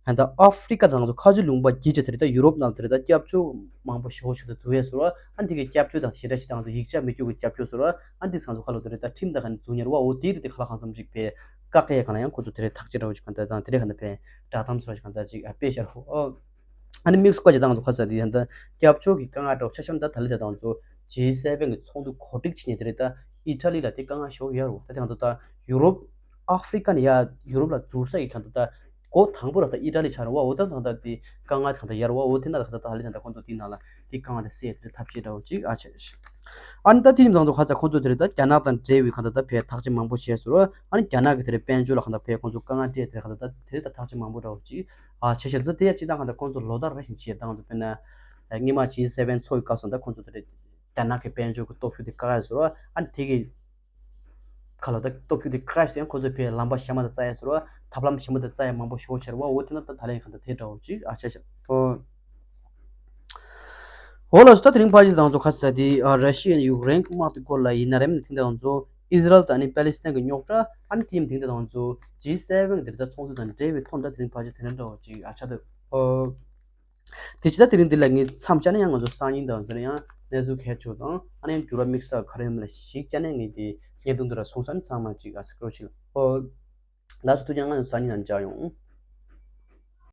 ཧན་ད་ཨ་ཧྥི་རི་ཀ་དང་ཚོ་ཁ་ཆུ་ལུང་པ་བརྒྱུད་བྱས་དེ་རེད་ད་ཡུ་རོབ་ནང་དེ་རེད་ད་སྐྱབས་བཅོལ་མང་པོ་ཞེ་པོ་ཞིག་ད་འཛུལ་ཡས་སོ་ར་ཨ་ནི་དེ་གའི་སྐྱབས་བཅོལ་དང་ཞེ་དྲག་ཞིག་དང་ཚོ་ཡིག་ཆ་མི་སྐྱོ་གི་སྐྱབས་བཅོལ་སོ་ར་ཨ་ནི་དེ་ཚང་ཚོ་ཁ་ལོ་དེ་རེད་ད་ཁྲིམས་དང་ག་ནས་འཛུལ་ཉེར་བ་འོ་དེ་རེད་དེ་ག་ལ་གང་འཚམ་ཅིག་པའི་བཀག་ཡས་གང་ལ་ཡང་ཁོ་ཚོ་དེ་རེད་ཐག་གཅོད་འདྲ་བོ་ཞིག་གང་ད་དང་དེ་རེད་གང་ད་པའི་བསྒྲགས་གཏམ་སོ་ར་ཞིག་གང་ད་ཅིག་ཨ་དཔེ་ཤར་ཧོ་ཨོ། ཨ་ནི་དམིགས་སུ་བཀར་གྱི་ཏང་ཚོ་ཁ་ས་དེ་ཡང་ད་སྐྱབས་བཅོལ་གྱི་དཀའ་ངལ་འདྲ་བོ་ཆ་ཤོམ་ད་ད་ལི་ད་ཏང་ཚོ་ཇི་སེ་བེན་གི་ཚོགས་འདུ་གོ་སྒྲིག་བྱེད་ཉེ་དེ་རེད་ད་ཨི་ཊ་ལི་ལ་དེ་དཀའ་ངལ་ཞོ་ཡོད་རུ་ད་དེ་ཡང་ད་ད་ཡུ་རོབ་ཨ་ཧྥི་རི་ཀ་ནས་ཡ་ཡུ་རོབ་ལ་འཛུལ་ས་ཡི་ཁ་ད་ད་འགོ་དང་པོ་ལ་ད་ཨི་ཊ་ལི་ཆ་རུ་བ་འོ་ད་ད་ད་དེ་དཀའ་ངལ་དེ་ག་ད་ཡར་བ་འོ་དེ་ན་ད་ད་ད་ལི་ད་ད་ཁོང་ཚོ་དེ་ནང་ལ་དེ་དཀའ་ངལ་དེ་སེལ་དེ་ཐབས་ཤེས་འདྲ་བོ་ཅིག་ཨ་ཆེ་ཨ་ནི་ད་དེ་ཡིན་ཏང་ཚོ་ཁ་ས་ཁོང་ཚོ་དེ་རེད་ད་རྒྱ་ནག་དང་འབྲེལ་བའི་ཁ་ད་ད་ཕའི་ཐག་གཅོད་མང་པོ་བྱས་སོ་ར་ཨ་ནི་རྒྱ་ནག་གི་དེ་རེད་དཔལ་འབྱོར་ལ་ཁ་ད་ཕའི་ཁོང་ཚོ་དཀའ་ངལ་སྤྲད་དེ་ཁ་ད་ད་དེ་རེད་ད་ཐག་གཅོད་མང་པོ་འདྲ་བོ་ཅིག་ཨ་ཆེ་ཤོས་ད་དེ་ཡ་སྤྱི་བཏང་གང་ལྟར་ཁོང་ཚོ་ལོ་ལྟར་རེ་བཞིན་བྱེད་སྟངས་ཚོ་དཔེར་ན་སྔོན་མ་ཇི་སེ་བེན་ཚོགས་ཀྱི་སྐབས་སུ་ད་ཁོང་ཚོ་དེ་རེད་རྒྱ་ནག་གི་དཔལ་འབྱོར་གྱི་སྟོབས་ཤུགས་དེ་བཀག་ཡ་ཟེར་བ་ཨ་ནི་དེ་གི་ཁ་ལོ་ད་སྟོབས་ཤུགས་དེ་བཀག་ཡ་ཟེར་ཡང་ཁོང་ཚོས་ཕའི་ལམ་པ་གཞན་པ་དེ་བཙལ་ཡ་ཟེར་བ་ཐབས་ལམ་གཞན་པ་དེ་བཙལ་ཡ་མང་པོ་ཞེ་པོ་ཆེ་རེད་བ་འོ་དེ་ན་ད་ད་ལན་གང་ལྟར་དེ་འདྲ་བོ་ཅིག་ཨ་ཆེ་ཤོས་ཨོ། འོ་ལགས་སོ་ད་དེ་རིང་ཕལ་ཆེར་ཏང་ཚོ་ཁ་ས་དེ་ཨ་ར་ཤི་ཡ་ཡུཀ་རེན་གྱི་དམག་དེ་སྐོར་ལ་ཡིན་ན་རེམ་ནས་དེང་དེ་ཏང་ཚོ་ཨི་ཟི་རལ་དང་ནི་པེ་ལི་སི་ཐན་གྱི་རྙོག་དྲ་ཨ་ནི་དེ་ཡིན་དེང་དེ་ཏང་ཚོ་ཇི་སེ་བེན་དེ་རིང་ད་ཚོགས་འདུ་དང་འབྲེལ་བའི་ཐོག་ནས་ད་དེ་རིང་ཕལ་ཆེར་དེ་འདྲ་འདྲ་བ་ཅིག་ཨ་ཆ་ད་ཨོ། དེ་ཕྱི་ད་དེ་རིང་འདི་ལ་ངས་མཚམས་བཅད་ན་ཡང་ང་ཚོ་སང་ཉིན་དང་ཟེར་ཡང་གནས་ཚུལ་གལ་ཆེ་དང་ཨ་ནི་འགྱུར་བ་དམིགས་བསལ་ག་རེ་ཡོད་མེད་ལ་ཞིག་བཅད་ན་ངས་དེ་བརྙན་ཐུང་འདི་ལ་སོང་ས་ནི་ཚང་མ་ཅིག་ཨ་སི་ཀྲོ་ཆིལ་ཨོ། ལགས་སོ་ཐུགས་རྗེ་ཆེ། ང་ཚོ་སང་ཉིན་ནང་མཇལ་ཡོང་།